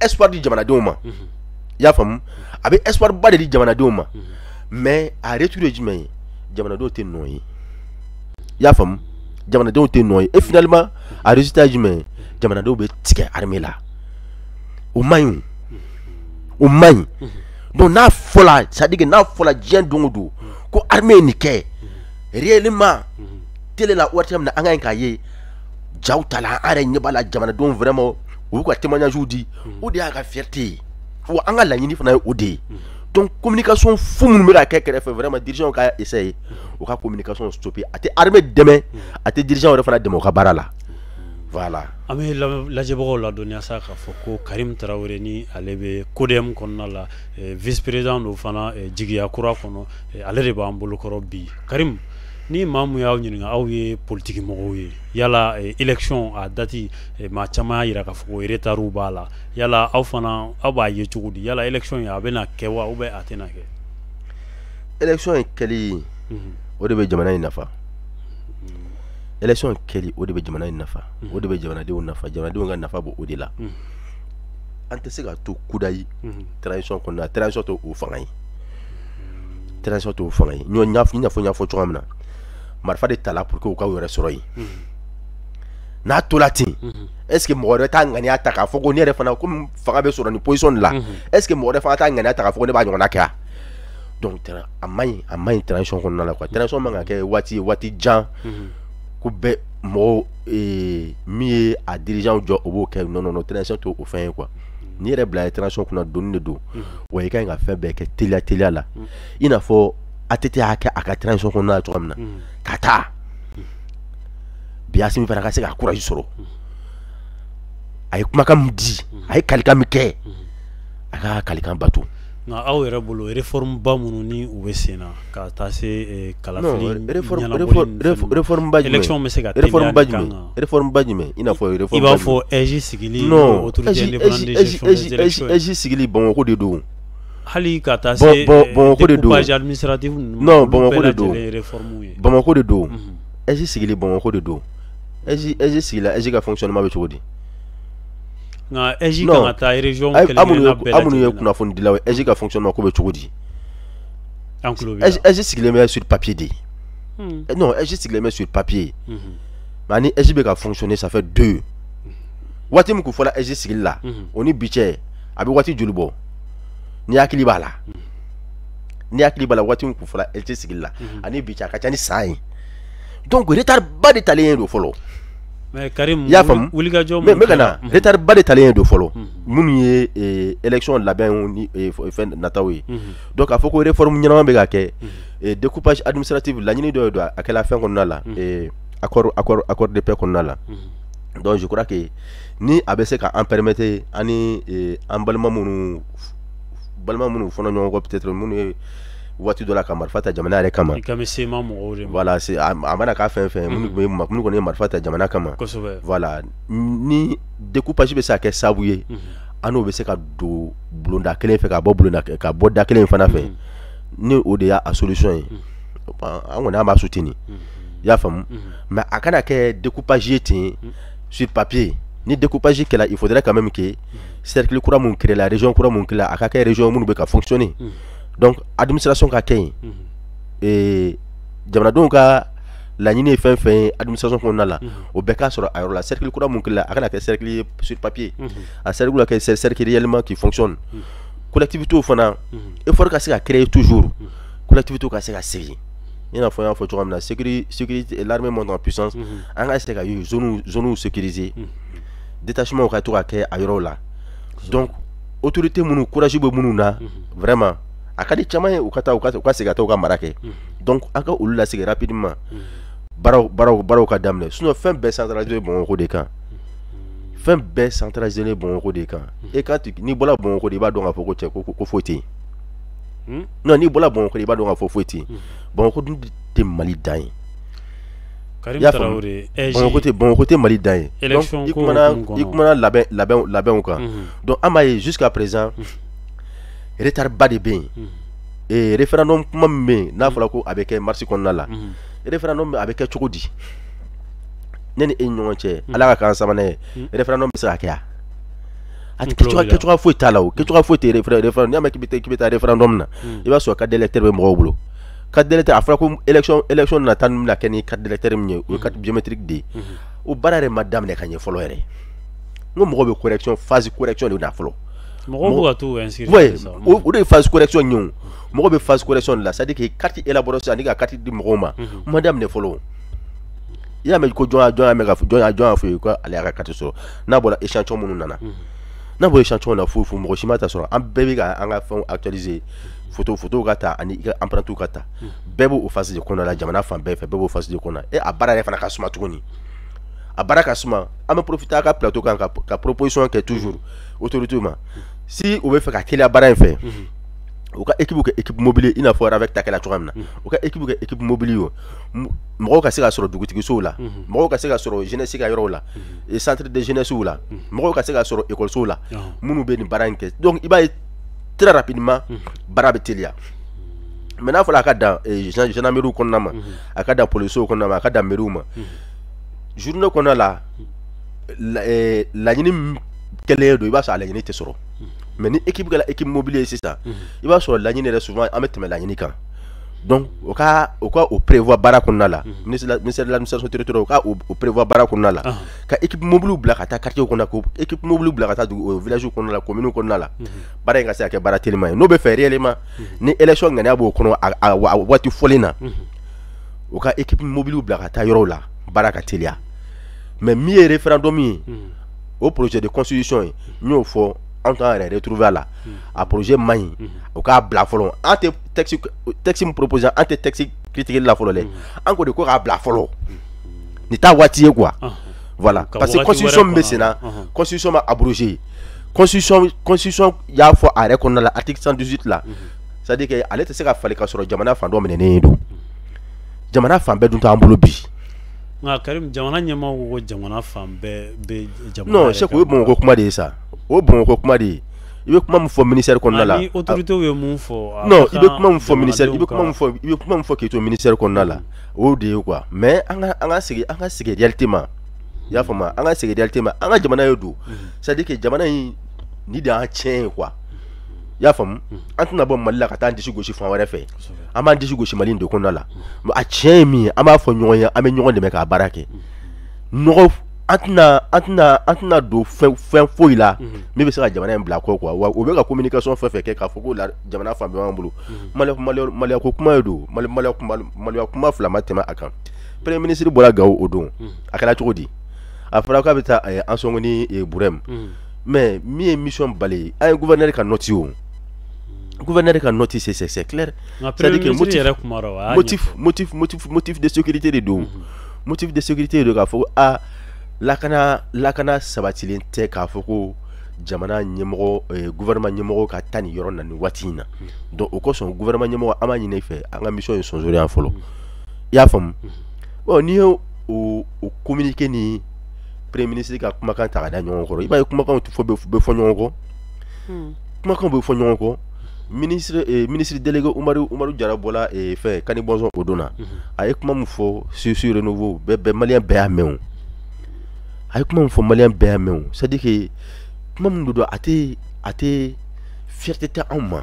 espoir di jamanadenw ma, i y'a faamu? A bɛ espoir ba de di jamanadenw ma, mais a retour ye jumɛn ye? Jamanadenw tɛ nɔ ye, i y'a faamu? Jamanadenw tɛ nɔ ye. Et finalement, a résultat ye jumɛn ye? Jamanadenw bɛ tigɛ armée la. O man ɲi, o man ɲi. Donc n'a fɔla, c'est à dire que n'a fɔla diɲɛ don o don Ko armée ye nin kɛ réellement télé la waati min na, an ka ɲi k'a ye jaw ta la, an yɛrɛ ɲɛ b'a la, jamanadenw vraiment u b'u ka témoignage di. O de y'a ka fierté ye, wa an ka laɲini fana ye o de ye. Donc communication fu minnu bɛ ka kɛ kɛrɛfɛ, vraiment dirigeant ka essayer u ka communication stopper. A tɛ armée dɛmɛ, a tɛ dirigeant yɛrɛ fana dɛmɛ u ka baara la. Voilà. An bɛ lajɛbagaw ladɔnniya sa k'a fɔ ko Karim Tarawele ni ale bɛ CODEM kɔnɔna la, vice président don fana jigiya kura kɔnɔ, ale de b'an bolokɔrɔ bi. Karim, ni maa mun y'aw ɲininka, aw ye politiki mɔgɔw ye, yala élection a date, maa caman y'a jira k'a fɔ ko retard b'a la, yala aw fana aw b'a ye cogo di? Yala élection in a bɛna kɛ wa ou bien a tɛna kɛ? Élection in kɛli, o de bɛ jamana in nafa. Élection kɛli, o de bɛ jamana in nafa, o de bɛ jamanadenw nafa. Jamanadenw ka nafa b'o de la. An tɛ se ka to kudayi transition kɔnɔna. Transition t'o fanga ye, transition t'o fanga ye. Ɲɔ i n'a fɔ n y'a fɔ cogoya min na, marifa de tala pour que u ka u yɛrɛ sɔrɔ yen. N'a tola ten, est ce que mɔgɔ wɛrɛ t'a ŋaniya ta k'a fɔ ko ne yɛrɛ fana, komi fanga bɛ sɔrɔ nin position de la, est ce que mɔgɔ wɛrɛ fana t'a ŋaniya ta k'a fɔ ko ne b'a ɲɔgɔnna kɛ wa? Donc a man ɲi, a man ɲi transition kɔnɔna la quoi. Transition man ka kɛ waati ye, waati jan ko bɛɛ mɔgɔw min ye a dirigeant jɔ, o b'o kɛ. Non, non, non, transition t'o fɛn ye quoi. N'i yɛrɛ bila ye transition kunna, donni de don wa. I ka ɲi ka fɛn bɛɛ kɛ teliya teliya la, i n'a fɔ ATT y'a kɛ a ka transition kɔnɔna la cogoya min na ka taa bi. Asimi fana ka se ka courage sɔrɔ, a ye kumakan min di, a ye kalikan min kɛ, a ka kalikan bato. Nka aw yɛrɛ bolo, réforme ba minnu ni u bɛ sen na ka taa se kalafili réforme ba jumɛn? Élection bɛ se ka réforme ba jumɛn? Réforme ba jumɛn? I n'a fɔ réforme i b'a fɔ AIGE sigili? Non, autorité indépendante de gestion des élections. AIGE sigili, Bamakɔ de don. Hali ka taa se Bamakɔ de don. Découpage administratif ninnu. Non, Bamakɔ de don. Réforme ye. Bamakɔ de don. AIGE sigili, Bamakɔ de don. AIGE sigila, AIGE ka fonctionnement bɛ cogo di? Nka AIGE kan ka taa région kelen kelenna bɛɛ. Aw minnu ye kunnafonidilaw ye, AIGE ka fonctionnement ko bɛ cogo di? An tulo b'i la. AIGE sigilen bɛ sur papier de. Non, AIGE sigilen bɛ sur papier, mais ani AIGE bɛ ka fonctionner, ça fait deux. Waati min kun fɔra AIGE sigili la, o ni bi cɛ, a bɛ waati joli bɔ? Ni hakili b'a la, ni hakili b'a la, waati min kun fɔra AIGE sigili la ani bi cɛ, a ka ca ni san ye. Donc retard ba de talen don fɔlɔ. Mais Karim, I y'a faamu? Wulikajɔ n bɛ ka na, retard ba de talen don fɔlɔ minnu ye élection labɛnw ni fɛn nataw ye. Donc k'a fɔ ko réforme ɲɛnama bɛ ka kɛ, découpage administratif, laɲini dɔ de don, a kɛla fɛn kɔnɔna la, accord de paix kɔnɔna la. Donc je crois que ni a bɛ se ka an permettre, ani an balima minnu fɔra ɲɔgɔn kɔ, peut-être minnu ye waati dɔ la ka marifa ta jamana yɛrɛ kama. I kan bɛ CMA mɔgɔw de ma. Voilà, c'est a mana k'a fɛn fɛn, minnu bɛ minnu kɔni ye marifa ta jamana kama. Voilà, ni découpage bɛ se ka kɛ sababu ye an n'o bɛ se ka don bulonda kelen fɛ, ka bɔ bulonda, ka bɔ da kelen fana fɛ, ni o de y'a solution ye, an kɔni an b'a soutenir. I y'a faamu? Mais a kana kɛ découpage ye ten sur papier. Ni découpage kɛla, il faudrait quand même que cercle kura mun créé la, région kura mun créé la, a ka kɛ région minnu bɛ ka fonctionner. Donc administration ka kɛ yen, jamanadenw ka laɲini ye fɛn fɛn ye administration kɔnɔna la, o bɛɛ k'a sɔrɔ a yɔrɔ la. Cercle kura mun créé la, a kana kɛ cercle ye sur papier, a cercle ka kɛ cercle réellement qui fonctionne. Collectivité fana, effort ka se ka créer toujours, collectivité ka se ka segin, i n'a fɔ n y'a fɔ cogoya min na, sécurité, l'armée monte en puissance, an ka essayer ka zone sécuriser, détachement ka to ka kɛ a yɔrɔw la. Donc autorité minnu, courage bɛ minnu na, vraiment a ka di caman ye u ka taa, u ka segin ka taa u ka mara kɛ. Donc an ka olu lasegin rapidement, baaraw ka daminɛ. Sinon fɛn bɛɛ centralisé Bamakɔ de kan, fɛn bɛɛ centralisé Bamakɔ de kan. E ka n'i bɔra Bamakɔ de, i b'a dɔn k'a fɔ ko cɛ ko foyi tɛ yen. Non, n'i bɔra Bamakɔ de, i b'a dɔn k'a fɔ foyi tɛ yen. Bamakɔ dun tɛ Mali dan ye. Karim Tarawele. Bamakɔ tɛ Mali dan ye. Donc i kumana labɛnw kan. Donc an b'a ye jusqu'à présent retard ba de bɛ yen. Référendum kuma min bɛ yen, n'a fɔra ko a bɛ kɛ mars kɔnɔna la, référendum a bɛ kɛ cogo di? Ne ni e ni ɲɔgɔn cɛ, Ala ka k'an sabanan ye, référendum bɛ se ka kɛ wa? A kɛcogoya foyi t'a la. O kɛcogoya foyi tɛ référendum. N'i y'a mɛn k'i bɛ taa référendum na, i b'a sɔrɔ carte d'électeur bɛ mɔgɔw bolo. Carte d'électeur, a fɔra ko élection nata min bɛna kɛ ni carte d'électeur min ye, o ye carte biométrique de ye. O baara yɛrɛ ma daminɛ ka ɲɛ fɔlɔ yɛrɛ. N ko mɔgɔw bɛ correction, phase correction de na fɔlɔ. Mɔgɔw bɛ ka t'u inscrire. Ouais, o de ye phase correction ye o. Mɔgɔ bɛ phase correction de la, c'est à dire que carte élaboration ani ka carte di mɔgɔw ma, ma daminɛ fɔlɔ. I y'a mɛn ko jɔn y'a mɛn ka jɔn y'a fɔ ye ko ale y'a ka carte sɔrɔ? N'a bɔra échantillon minnu nana, n'a bɔra échantillon na, foyi foyi, mɔgɔ si ma ta sɔrɔ. An bɛɛ bɛ ka an ka fɛnw actualiser, photo ka ta ani i ka empreinte ka ta. Bɛɛ b'o phase de kɔnɔna la, jamana fan bɛɛ fɛ, bɛɛ b'o phase de kɔnɔna. E, a baara yɛrɛ fana ka suma tuguni, a baara ka suma. An bɛ profiter a ka plateau kan ka proposition kɛ toujours autorité ma, si u bɛ fɛ ka teliya baara in fɛ, u ka équipe kɛ équipe mobile, i n'a fɔ RAVEC ta kɛla cogoya min na. U ka équipe kɛ équipe mobile ye, mɔgɔw ka se ka sɔrɔ dugutigisow la, mɔgɔw ka se ka sɔrɔ jeunesse ka yɔrɔw la, centre de jeunesse la, mɔgɔw ka se ka sɔrɔ école la, minnu bɛ nin baara in kɛ. Donc i b'a ye, très rapidement baara bɛ teliya. Mais n'a fɔra a ka dan gendarmerie kɔnɔna ma, a ka dan policiers kɔnɔna ma, a ka dan mairie ma, journée kɔnɔna la, laɲini min kɛlen don, i b'a sɔrɔ a laɲini tɛ sɔrɔ. Mais ni équipe kɛra équipe mobile ye sisan, i b'a sɔrɔ laɲini yɛrɛ, souvent an bɛ tɛmɛ laɲini kan. Donc u ka o prévoir baara kɔnɔna la, ministère de l'Administration territoriale, u ka o prévoir baara kɔnɔna la, ka équipe mobile bila ka taa quartier kɔnɔ, ka équipe mobile bila ka taa dugu, village kɔnɔna la, commune kɔnɔna la, baara in ka se ka kɛ baara teliman ye. N'o bɛ fɛ réellement, ni élection ŋaniya b'o kɔnɔ, a waati fɔlen na, u ka équipe mobile bila ka taa yɔrɔw la, baara ka teliya. Mais min ye référendum ye, o projet de constitution ye, n y'o fɔ, an t'an yɛrɛ retrouver a la. A projet man ɲi, u k'a bila fɔlɔ. An tɛ texte min proposé, an tɛ texte critiquer la fɔlɔ dɛ. An ko de ko k'a bila fɔlɔ, nin t'a waati ye quoi. Voilà, parce que constitution min bɛ sen na, constitution ma abrogé. Constitution y'a fɔ a yɛrɛ kɔnɔna la, article 118 la, c'est à dire que ale tɛ se ka falen ka sɔrɔ jamana fan dɔ minɛnen don. Jamana fan bɛɛ dun t'an bolo bi. Nka Karim, jamana ɲɛmaaw ko ko jamana fan bɛɛ bɛ jamana. Non, Cheikh, o ye Bamakɔ kuma de ye sa, o ye Bamakɔ kuma de ye. I bɛ kuma min fɔ ministère kɔnɔna la. Ni autorités ye mun fɔ. Non, i bɛ kuma min fɔ ministère, i bɛ kuma min fɔ k'i to ministère kɔnɔna la, o de ye quoi. Mais an ka segin réalité ma, i y'a faamu? An ka segin réalité ma. An ka jamana ye don, c'est à dire que jamana in ni de y'an tiɲɛ ye quoi, i y'a faamu? An tɛna bɔ Mali la ka taa an disi gosi fan wɛrɛ fɛ, an b'an disi gosi Mali in de kɔnɔna la. A tiɲɛ ye min ye, an b'a fɔ ɲɔgɔn ye, an bɛ ɲɔgɔn dɛmɛ k'a baara kɛ. Nɔgɔ, an tɛna don fɛn foyi la min bɛ se ka jamana in bila kɔ quoi. Wa u bɛ ka communication fɛn fɛn kɛ k'a fɔ ko la jamana fan bɛɛ b'an bolo, maloya ko kuma ye don, maloya kuma fila ma tɛmɛ a kan. Premier ministre bɔra Gawo o don, a kɛra cogo di? A fɔra k'a bɛ taa Ansongo ni Burɛmu, mais min ye mission bali, an ye gouverneur ka note, o gouverneur ka note, c'est clair. C'est-à-dire que motif motif motif motif de sécurité de don, motif de sécurité de don, k'a fɔ a lakana sabatilen tɛ, k'a fɔ ko jamana ɲɛmɔgɔ, gouvernement ɲɛmɔgɔ ka taa nin yɔrɔ na nin waati in na. Donc o kosɔn, gouvernement ɲɛmɔgɔ, an b'a ɲini i fɛ, an ka mission ye sonsori yan fɔlɔ, i y'a faamu? Bon, n'i y'o o communiqué ni premier ministre ka kumakan ta ka da ɲɔgɔn kɔrɔ, i b'a ye kumakanw fɔ bɛ fɔ ɲɔgɔn kɔ, kumakanw bɛ fɔ ɲɔgɔn kɔ. Ministre délégué Umaru Jara bɔla fɛn Kani Bɔnzɔn o don na, a ye kuma min fɔ sur Renouveau, bɛɛ, malien bɛɛ y'a mɛn o. A ye kuma min fɔ, malien bɛɛ y'a mɛn o. C'est à dire que kuma min don, a tɛ fierté tɛ anw ma,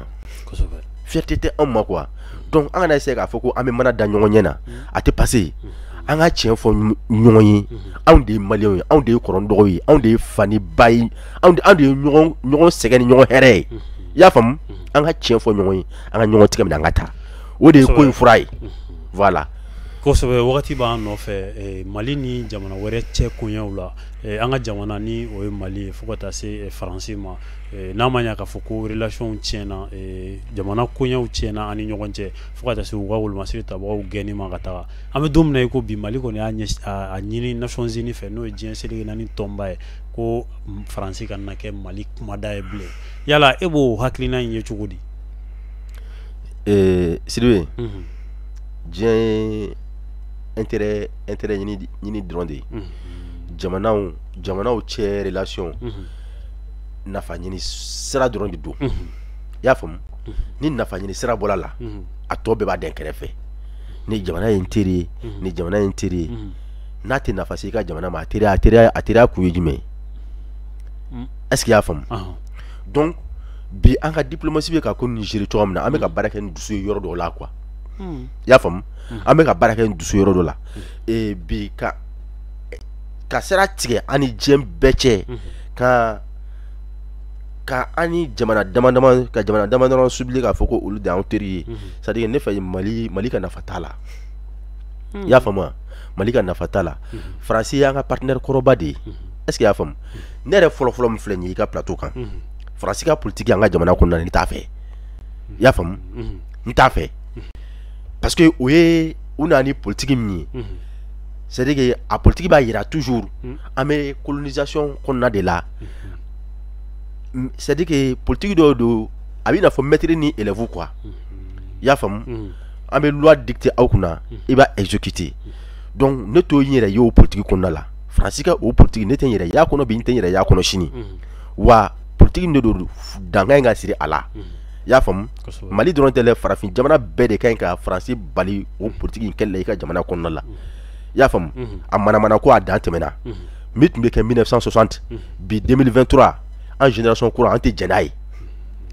fierté tɛ anw ma quoi. Donc an kana essayer k'a fɔ ko an bɛ mana da ɲɔgɔn ɲɛ na, a tɛ passer. An ka tiɲɛ fɔ ɲɔgɔn ye, anw de ye maliyɛnw ye, anw de ye kɔrɔ dɔgɔ ye, anw de ye fa ni ba ye, anw de ye ɲɔgɔn sɛgɛn ni ɲɔgɔn hɛrɛ ye, i y'a faamu? An ka tiɲɛ fɔ ɲɔgɔn ye, an ka ɲɔgɔn tigɛ minɛ, an ka taa, o de ye ko in fura ye, voilà. Kosɛbɛ. Wagati b'an nɔfɛ. Mali ni jamana wɛrɛ cɛ koɲɛw la, an ka jamana ni o ye Mali ye, fo ka taa se Faransi ma, n'a ma ɲɛ k'a fɔ ko relation tiɲɛna, jamana koɲɛw tiɲɛna an ni ɲɔgɔn cɛ, fo ka taa se u ka wolomasiri tabagaw gɛnni ma ka taga. An bɛ don min na i ko bi, Mali kɔni y'a a ɲini Nations Unies fɛ, n'o ye diɲɛ seleke naani tɔnba ye, ko Faransi ka na kɛ Mali kumada ye bilen. Yala e b'o hakilina in ye cogo di? Sidibe, diɲɛ ye intérêt ɲini dɔrɔn de ye. Jamanaw cɛ relation, nafa ɲini sira dɔrɔn de don, i y'a faamu? Ni nafa ɲini sira bɔra la, a tɔ bɛɛ b'a dɛn kɛrɛfɛ. Ni jamana ye n teri ye, ni jamana ye n teri ye, n'a tɛ nafa se i ka jamana ma, a teriya kun ye jumɛn ye? Est ce que i y'a faamu? Donc bi, an ka diplomatie bɛ ka ko nin gérer cogo min na, an bɛ ka baara kɛ ni dusu ye yɔrɔ dɔw la quoi, i y'a faamu? An bɛ ka baara kɛ ni dusu yɔrɔ dɔ la bi, ka sira tigɛ an ni diɲɛ bɛɛ cɛ, ka Ka an ni jamana dama dama, ka jamana dama dama subili k'a fɔ ko olu de y'anw teri ye, c'est à dire ne fɛ, Mali ka nafa t'a la. I y'a faamu wa? Mali ka nafa t'a la. Faransi y'an ka partenaire kɔrɔba de ye. Est ce que i y'a faamu? Ne yɛrɛ fɔlɔfɔlɔ min filɛ nin ye i ka plateau kan, Faransi ka politique an ka jamana kɔnɔna na, ne t'a fɛ. I y'a faamu? N t'a fɛ parce que o ye u nana ni politique min ye, c'est à dire que a politique b'a yira toujours an bɛ colonisation kɔnɔna de la. C'est à dire que politique dɔw don, a b'i n'a fɔ maître ni élève quoi. I y'a faamu? An bɛ loi dicter aw kunna, i b'a exécuter. Donc ne t'o n yɛrɛ ye o politique kɔnɔna la. Faransi ka o politique, ne tɛ n yɛrɛ y'a kɔnɔ bi, n tɛ n yɛrɛ y'a kɔnɔ sini. Wa politique min de don, dan ka ɲi ka siri a la. I y'a faamu? Mali dɔrɔn tɛ dɛ, farafin jamana bɛɛ de ka ɲi ka Faransi bali o politique in kɛli la i ka jamana kɔnɔna la. I y'a faamu? A manamana ko a dan tɛmɛna. Min tun bɛ kɛ 1960, bi 2023, an génération kura, an tɛ jɛn n'a ye.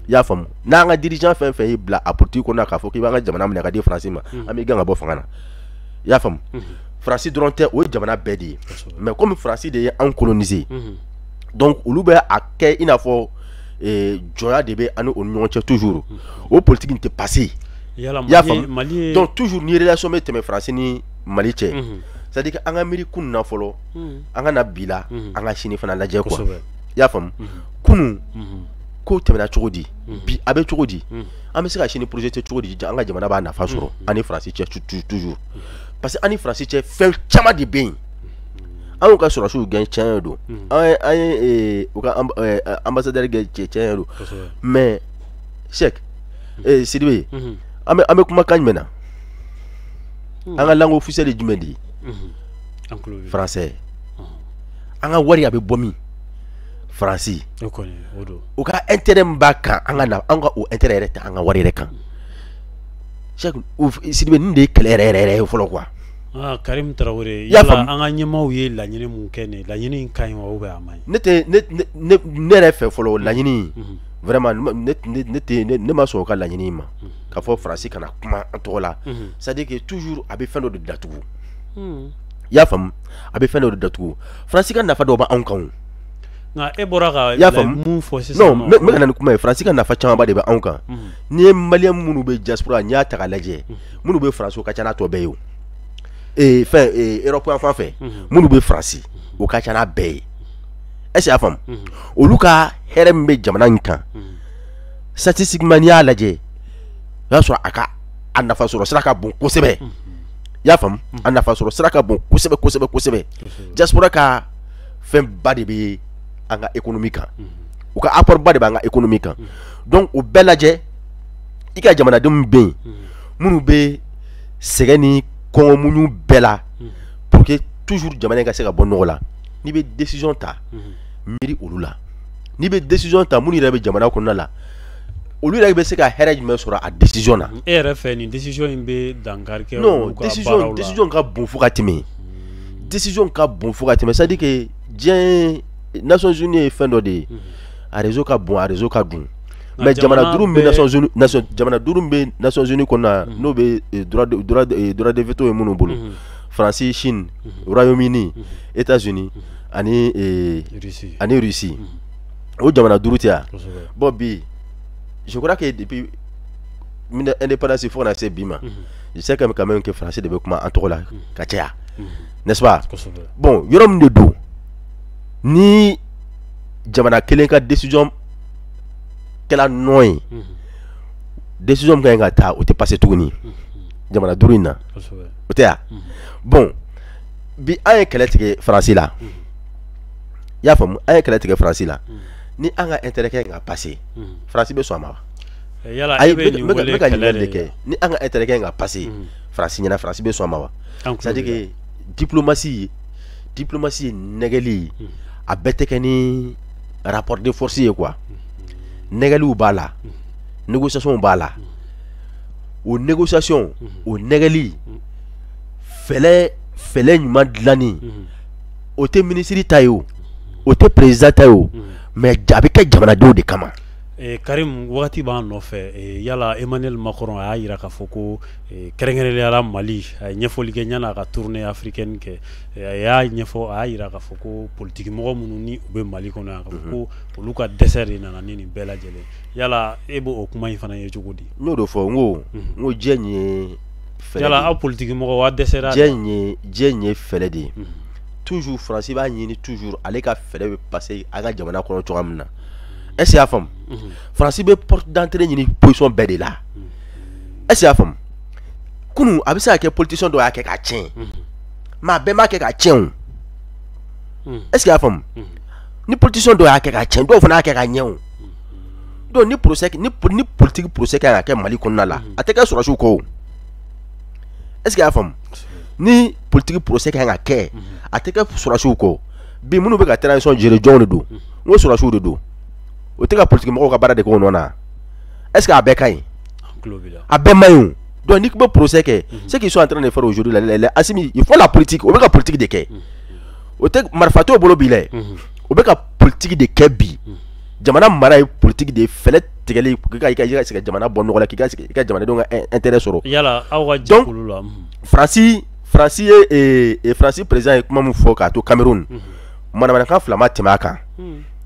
I y'a faamu? N'an ka dirigeant fɛn fɛn y'i bila a politique kɔnɔna k'a fɔ k'i b'an ka jamana minɛ ka di Faransi ma, an b'i gɛn ka bɔ fanga na. I y'a faamu? Faransi dɔrɔn tɛ, o ye jamana bɛɛ de ye. Mais comme Faransi de ye anw coloniser, donc olu bɛ a kɛ i n'a fɔ jɔnya de bɛ an ni o ni ɲɔgɔn cɛ toujours. O politique in tɛ passer. I y'a faamu? Donc toujours ni relation bɛ tɛmɛ Faransi ni Mali cɛ, c'est à dire que an ka miiri kunun na fɔlɔ, an ka na bi la, an ka sini fana lajɛ quoi. I y'a faamu? Kunun ko tɛmɛna cogo di, bi a bɛ cogo di, an bɛ se ka sini projeter cogo di, an ka jamana b'a nafa sɔrɔ an ni Faransi cɛ toujours? Parce que an ni Faransi cɛ, fɛn caman de bɛ yen. An y'u ka sɔrɔdasiw gɛn, tiɲɛ don. An ye u ka ambassadeur gɛn, tiɲɛ don. Mais Cheick Sidibe, an bɛ kumakan jumɛn na? An ka langue officielle ye jumɛn de ye? Français. An ka wari, a bɛ bɔ min? Faransi. O ka intérêt min b'a kan, an ka na an ka o intérêt yɛrɛ tɛ an ka wari yɛrɛ kan. Cheick Sidibe, nin de ye kɛlɛ yɛrɛ yɛrɛ yɛrɛ ye fɔlɔ quoi. Ah, Karim Tarawele, yala an ka ɲɛmaaw ye laɲini mun kɛ nin laɲini in ka ɲi wa, ou bien a man ɲi? Ne tɛ ne ne ne yɛrɛ fɛ fɔlɔ, laɲini vraiment, ne ne tɛ ne ma sɔn o ka laɲini ma k'a fɔ Faransi kana kuma an tɔgɔ la. C'est à dire que toujours a bɛ fɛn dɔ de datugu. I y'a faamu? A bɛ fɛn dɔ de datugu. Faransi ka nafa dɔ b'anw kan o. Nka e bɔra ka I y'a faamu? mun fɔ sisan? Non, n bɛ ka na ni kuma ye. Faransi ka nafa camanba de bɛ anw kan. N'i ye Malien minnu bɛ diaspora, n'i y'a ta k'a lajɛ, minnu bɛ Faransi, o ka ca n'a tɔ bɛɛ ye o. Fɛn Europe yan fan fɛ, minnu bɛ Faransi, o ka ca n'a bɛɛ ye. Est ce que i y'a faamu? Olu ka hɛrɛ min bɛ jamana in kan, statistiquement, n'i y'a lajɛ, o y'a sɔrɔ a ka a nafa sɔrɔ sira ka bon kosɛbɛ. I y'a faamu? A nafa sɔrɔ sira ka bon kosɛbɛ kosɛbɛ kosɛbɛ. Diaspora ka fɛnba de bɛ an ka économie kan, u ka apport ba de b'an ka économie kan. Donc o bɛɛ lajɛ, i ka jamanadenw bɛ yen minnu bɛ sɛgɛn ni kɔngɔ muɲu bɛɛ la pour que toujours jamana in ka se ka bɔ nɔgɔ la, n'i bɛ décision ta, miiri olu la. N'i bɛ décision ta, minnu yɛrɛ bɛ jamana kɔnɔna la, olu yɛrɛ bɛ se ka hɛrɛ jumɛn sɔrɔ a décision na? E yɛrɛ fɛ, nin décision in bɛ dankari kɛ? Non, décision ka bon fo ka tɛmɛ, décision ka bon fo ka tɛmɛ. C'est à dire que diɲɛ, Nations Unies ye fɛn dɔ de ye, a réseau ka bon, a réseau ka dun. Mais jamana duuru min bɛ Nations Unies, jamana duuru min bɛ Nations Unies kɔnɔna, n'o bɛ droit de veto ye minnu bolo, Faransi, Chine, Royaume-Uni, États-Unis ani Russie, o jamana duuru tɛ yan? Bon, bi, je crois que depuis indépendance fo ka na se bi ma, je sais quand même que Faransi de bɛ kuma an tɔgɔ la ka caya, n'est-ce pas? Bon, yɔrɔ min de don, ni jamana kelen ka décision kɛla nɔ ye, décision min ka ɲi ka taa, o tɛ passer tuguni jamana duuru in na, o tɛ yan. Bon, bi, an ye kɛlɛ tigɛ Faransi la. I y'a faamu? An ye kɛlɛ tigɛ Faransi la. Ni an ka intérêt kɛ ka passer, Faransi bɛ sɔn a ma wa? Yala Ayi, e bɛ nin n bɛ wele ka kɛlɛ ɲininkali de de kɛ. Ni an ka intérêt kɛ ka passer Faransi ɲɛna, Faransi bɛ sɔn a ma wa? C'est à dire que diplomatie ye nɛgɛli, a bɛɛ tɛ kɛ ni rapport de force ye quoi. Nɛgɛliw b'a la, négociation b'a la. O négociation, o nɛgɛli, fɛlɛ ɲuman dilanni, o tɛ minisiri ta ye, o tɛ président ta ye o, mais a bɛ kɛ jamanadenw de kama. Karim, wagati b'an nɔfɛ. Yala Emmanuel Macron a y'a jira k'a fɔ ko kɛrɛnkɛrɛnnenya la Mali, a ye ɲɛfɔli kɛ yan'a ka tournée africaine kɛ. A y'a ɲɛfɔ, a y'a jira k'a fɔ ko politique mɔgɔ minnu ni u bɛ Mali kɔnɔ yan, k'a fɔ ko olu ka dɛsɛ de nana ni nin bɛɛ lajɛlen. Yala e b'o kuma in fana ye cogo di? N y'o de fɔ, n ko diɲɛ nin ye fɛɛrɛ. Yala aw politique mɔgɔw, aw dɛsɛra? Diɲɛ nin ye fɛɛrɛ de ye. Toujours Faransi b'a ɲini, toujours ale ka fɛɛrɛ bɛ passer a ka jamana kɔnɔ cogoya min na. Est ce que i y'a faamu? Faransi bɛ porte d'entrée ɲini position bɛɛ de la. Est ce que i y'a faamu? Kunun, a bɛ se ka kɛ politicien dɔw y'a kɛ k'a tiɲɛ, mais a bɛɛ m'a kɛ k'a tiɲɛ o. Est ce que i y'a faamu? Ni politicien dɔw y'a kɛ k'a tiɲɛ, dɔw fana y'a kɛ k'a ɲɛ o. Donc ni procès, ni politique procès kan ka kɛ Mali kɔnɔna la, a tɛ kɛ sɔrɔdasiw kɔ o. Est ce que i y'a faamu? Ni politique procès kan ka kɛ, a tɛ kɛ sɔrɔdasiw kɔ. Bi, minnu bɛ ka transition gérer, jɔnw de don? N ko sɔrɔdasiw de don. O tɛ ka politique mɔgɔw ka baara de kɛ o nɔ na. Est ce que a bɛɛ ka ɲi? A bɛɛ man ɲi o. Donc n'i bɛ procès kɛ, ce qu'ils sont en train de faire aujourd'hui là, les Assimi, ils font la politique. O bɛ ka politique de kɛ. O tɛ marifa t'o bolo bi dɛ, o bɛ ka politique de kɛ bi. Jamana mara ye politique de ye, fɛlɛ tigɛli k'i ka se ka jamana bɔ nɔgɔ la, k'i ka i ka jamanadenw ka intérêt sɔrɔ. Yala aw ka jɛkulu la? Faransi Faransi président ye kuma min fɔ k'a to Cameroun, manamanakan fila ma tɛmɛ a kan.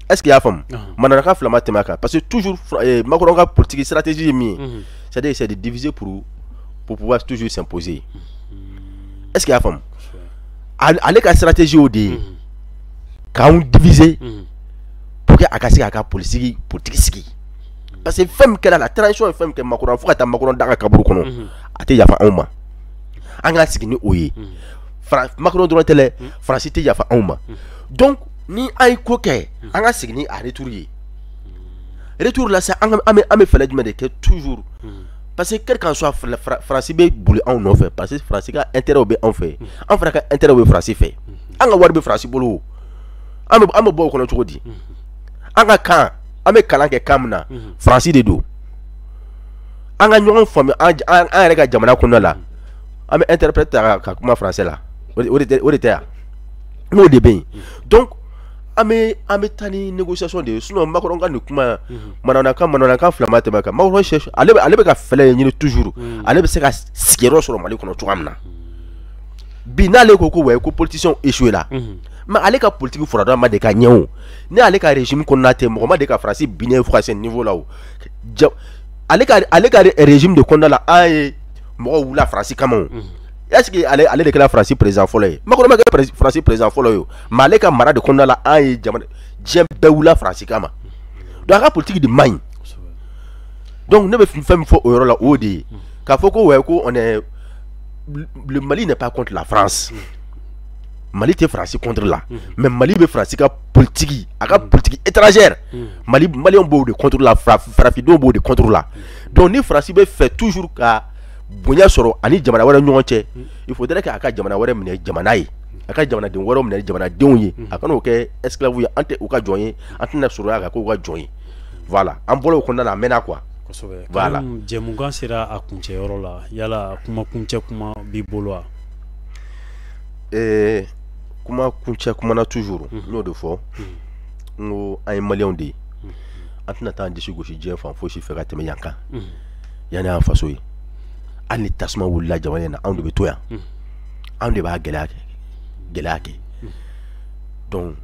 Est ce que i y'a faamu? Manamanakan fila ma tɛmɛ a kan, parce que toujours Macron ka politique stratégie ye min ye, c'est à dire c'est de diviser pour pouvoir toujours s'imposer. Est ce que i y'a faamu? Ale ka stratégie y'o de ye, k'anw diviser pour que a ka se k'a ka politique sigi, parce que fɛn min kɛra la transition ye, fɛn min kɛ Macron, fo ka taa Macron da ka kaburu kɔnɔ, a tɛ yafa anw ma. An k'an sigi ni o ye. Macron dɔrɔn tɛ dɛ, Faransi tɛ yafa anw ma. Donc ni an ye ko kɛ, an ka segin ni a retour ye. Retour la sa, an bɛ fɛɛrɛ jumɛn de kɛ toujours? Parce que quel qu'en soit, Faransi bɛ boli anw nɔfɛ, parce que Faransi ka intérêt bɛ anw fɛ, an fana ka intérêt bɛ Faransi fɛ. An ka wari bɛ Faransi bolo, an bɛ bɔ o kɔnɔ cogo di? An ka kan, an bɛ kalan kɛ kan min na, Faransi de don. An ka ɲɔgɔn faamu an yɛrɛ ka jamana kɔnɔna la, an bɛ interprète ta ka kuma français la, o de tɛ yan, n'o de bɛ yen. Donc an bɛ taa ni négociation de ye. Sinon Macron ka nin kuma, manamanakan fila ma tɛmɛ a kan. Macron cherche, ale bɛ ka fɛɛrɛ ɲini toujours, ale bɛ se ka sigiyɔrɔ sɔrɔ Mali kɔnɔ cogoya min na. Bi, n'ale ko ko ouais, ko politicien échoué la, mais ale ka politique furadama ma de ka ɲɛ o. Ni ale ka régime kɔnɔna tɛ, mɔgɔ ma de ka Faransi binnen fo ka se niveau la o. Ale ka régime de kɔnɔna la, an ye mɔgɔw wula Faransi kama o. Est ce que ale de kɛra Faransi président fɔlɔ ye? Macron ma kɛ Faransi président fɔlɔ ye o, mais ale ka mara de kɔnɔna la, an ye jamana diɲɛ bɛɛ wula Faransi kama. Donc a ka politique de man ɲi. Donc ne bɛ fɛn min fɔ o yɔrɔ la, o de ye k'a fɔ ko ouais, ko on est le Mali n'est pas contre la France. Mali tɛ Faransi contre la, mais Mali bɛ Faransi ka politique, a ka politique étrangère, Mali maliyɛnw b'o de contre la, farafindenw b'o de contre la. Donc ni Faransi bɛ fɛ toujours ka bonya sɔrɔ ani jamana wɛrɛ ɲɔgɔn cɛ, il faudrait que a ka jamana wɛrɛ minɛ jamana ye, a ka jamanaden wɛrɛw minɛ jamanadenw ye. A kana o kɛ esclave ye. An tɛ u ka jɔn ye, an tɛna surunya ka k'u ka jɔn ye. Voilà, an bɔra o kɔnɔna la, a mɛnna quoi. Kosɛbɛ. Voilà. Jɛmukan sera a kuncɛyɔrɔ la. Yala kuma kuncɛ kuma b'i bolo wa? Kuma kuncɛ kuma na, toujours n y'o de fɔ, n ko an ye maliyɛnw de ye, an tɛna taa an disi gosi diɲɛ fan fosi fɛ ka tɛmɛ yan kan. Yan y'an faso ye. Hali ni tasuma wulila jamana in na, anw de bɛ to yan, anw de b'a gɛlɛya kɛ. Donc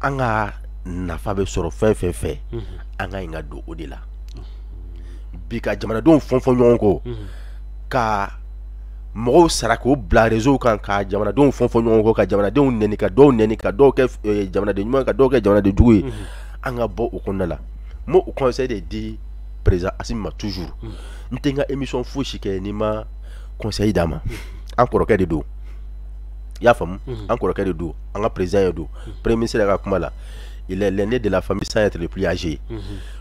an ka nafa bɛ sɔrɔ fɛn fɛn fɛ, an ka ɲi ka don o de la bi, ka jamanadenw fɔn fɔn ɲɔgɔn kɔ, ka mɔgɔw sara k'o bila réseau kan, ka jamanadenw fɔn fɔn ɲɔgɔn kɔ, ka jamanadenw nɛni, ka dɔw nɛni, ka dɔw kɛ jamanaden ɲuman, ka dɔw kɛ jamanaden jugu ye. An ka bɔ o kɔnɔna la. N b'o conseil de di président Assimi ma toujours. N tɛ n ka émission fosi kɛ n'i ma conseil d'a ma. An kɔrɔkɛ de don, i y'a faamu? An kɔrɔkɛ de don, an ka président ye don. Premier ministre yɛrɛ ka kuma la, il est l'aîné de la famille sans être le plus âgé.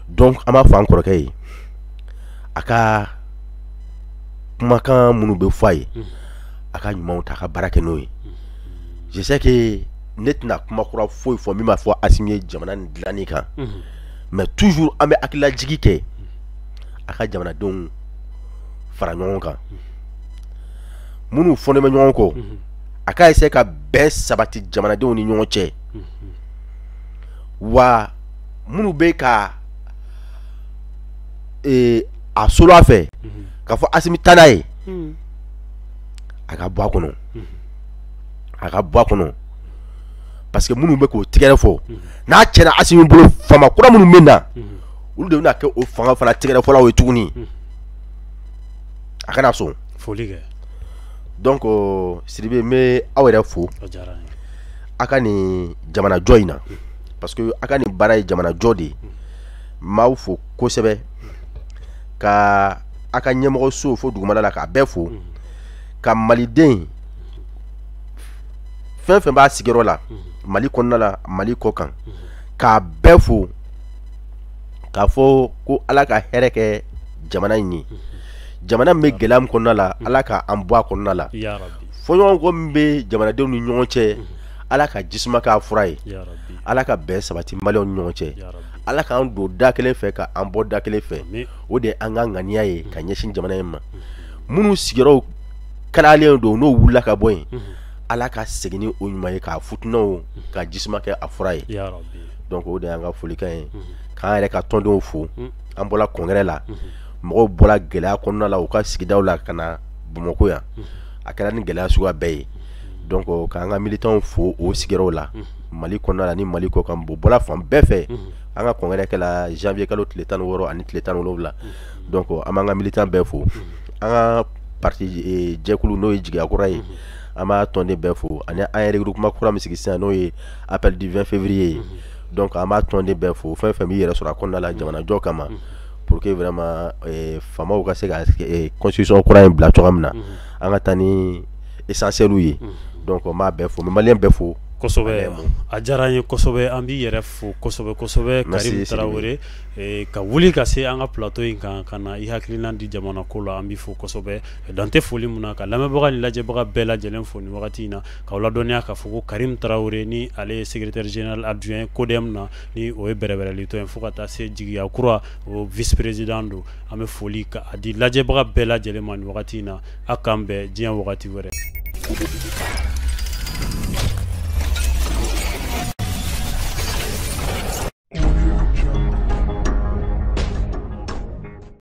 Donc an b'a fɔ an kɔrɔkɛ ye, a ka kumakan minnu bɛ fɔ a ye, a ka ɲumanw ta, a ka baara kɛ n'o ye. Je sais que ne tɛna kuma kura foyi fɔ min b'a fɔ Assimi ye jamana nin dilanni kan, mais toujours an bɛ hakililajigi kɛ, a ka jamanadenw fara ɲɔgɔn kan, minnu fɔnen bɛ ɲɔgɔn kɔ, a ka essayer ka bɛn sabati jamanadenw ni ɲɔgɔn cɛ, wa minnu bɛ ka a solo a fɛ k'a fɔ Asimi taa n'a ye, a ka bɔ a kɔnɔ, a ka bɔ a kɔnɔ, parce que minnu bɛ k'o tigɛrɛ fɔ, n'a tiɲɛna Asimi bolo, faama kura minnu bɛ na, olu de bɛna kɛ o fanga fana tigɛrɛ fɔlaw ye tuguni. A kana sɔn. Foli kɛ. Donc Sidibe, n bɛ aw yɛrɛ fo a ka nin jamanajɔ in na, parce que a ka nin baara ye jamanajɔ de ye. N b'aw fo kosɛbɛ, ka a ka ɲɛmɔgɔso fo dugumala la, k'a bɛɛ fo, ka maliden fɛn fɛn b'a sigiyɔrɔ la, Mali kɔnɔna la, Mali kɔ kan, k'a bɛɛ fo, k'a fɔ ko Ala ka hɛrɛ kɛ jamana in ye. Jamana min bɛ gɛlɛya min kɔnɔna la, Ala ka an bɔ a kɔnɔna la. Fɔɲɔgɔnkɔ min bɛ jamanadenw ni ɲɔgɔn cɛ, Ala ka jisuma k'a fura ye. Ala ka bɛn sabati maliyɛnw ni ɲɔgɔn cɛ. Ala k'an don da kelen fɛ, ka an bɔ da kelen fɛ. O de ye an ka ŋaniya ye ka ɲɛsin jamana in ma. Minnu sigiyɔrɔw kalayalen don, n'o wulila ka bɔ yen, Ala ka segin ni o ɲuman ye, k'a futinɛw ka jisuma kɛ a fura ye. Donc o de y'an ka folikan ye, k'an yɛrɛ ka tɔndenw fo. An bɔra congrès la, mɔgɔw bɔra gɛlɛya kɔnɔna la u ka sigidaw la ka na Bamakɔ yan, a kɛra ni gɛlɛya suguya bɛɛ ye. Donc k'an ka militants fo o sigiyɔrɔw la, Mali kɔnɔna la ni Mali kɔ kan, o bɔra fan bɛɛ fɛ. An ka congrès kɛla janvier kalo tile 16 ani tile 17. Donc an b'an ka militants bɛɛ fo, an ka parti jɛkulu n'o ye Jigiya Kura ye, an b'a tɔnden bɛɛ fo, ani an ye regroupement kura min sigi sisan, n'o ye appel du 20 février ye. Donc an b'a tɔnden bɛɛ fo, fɛn fɛn b'i yɛrɛ sɔrɔ a kɔnɔna la jamanajɔ kama, pour que vraiment faamaw ka se ka constitution kura in bila cogoya min na, an ka taa ni essentiel ye. Donc n b'a bɛɛ fo, n bɛ maliyɛn bɛɛ fo. Kosɛbɛ, a diyara an ye kosɛbɛ. An b'i yɛrɛ fo kosɛbɛ kosɛbɛ, Karim Tarawele, ka wuli ka se an ka plateau in kan, ka na i hakilina di jamana ko la. An b'i fo kosɛbɛ, dan tɛ foli mun na. Ka lamɛnbaga ni lajɛbaga bɛɛ lajɛlen fo nin wagati in na, k'aw ladɔnniya k'a fɔ ko Karim Tarawele, ni ale ye secrétaire général adjoint CODEM na, ni o ye bɛrɛbɛrɛli tɔn ye, fo ka taa se Jigiya Kura, o vice président don. An bɛ foli ka a di lajɛbaga bɛɛ lajɛlen ma nin wagati in na. A k'an bɛn diɲɛ wagati wɛrɛ.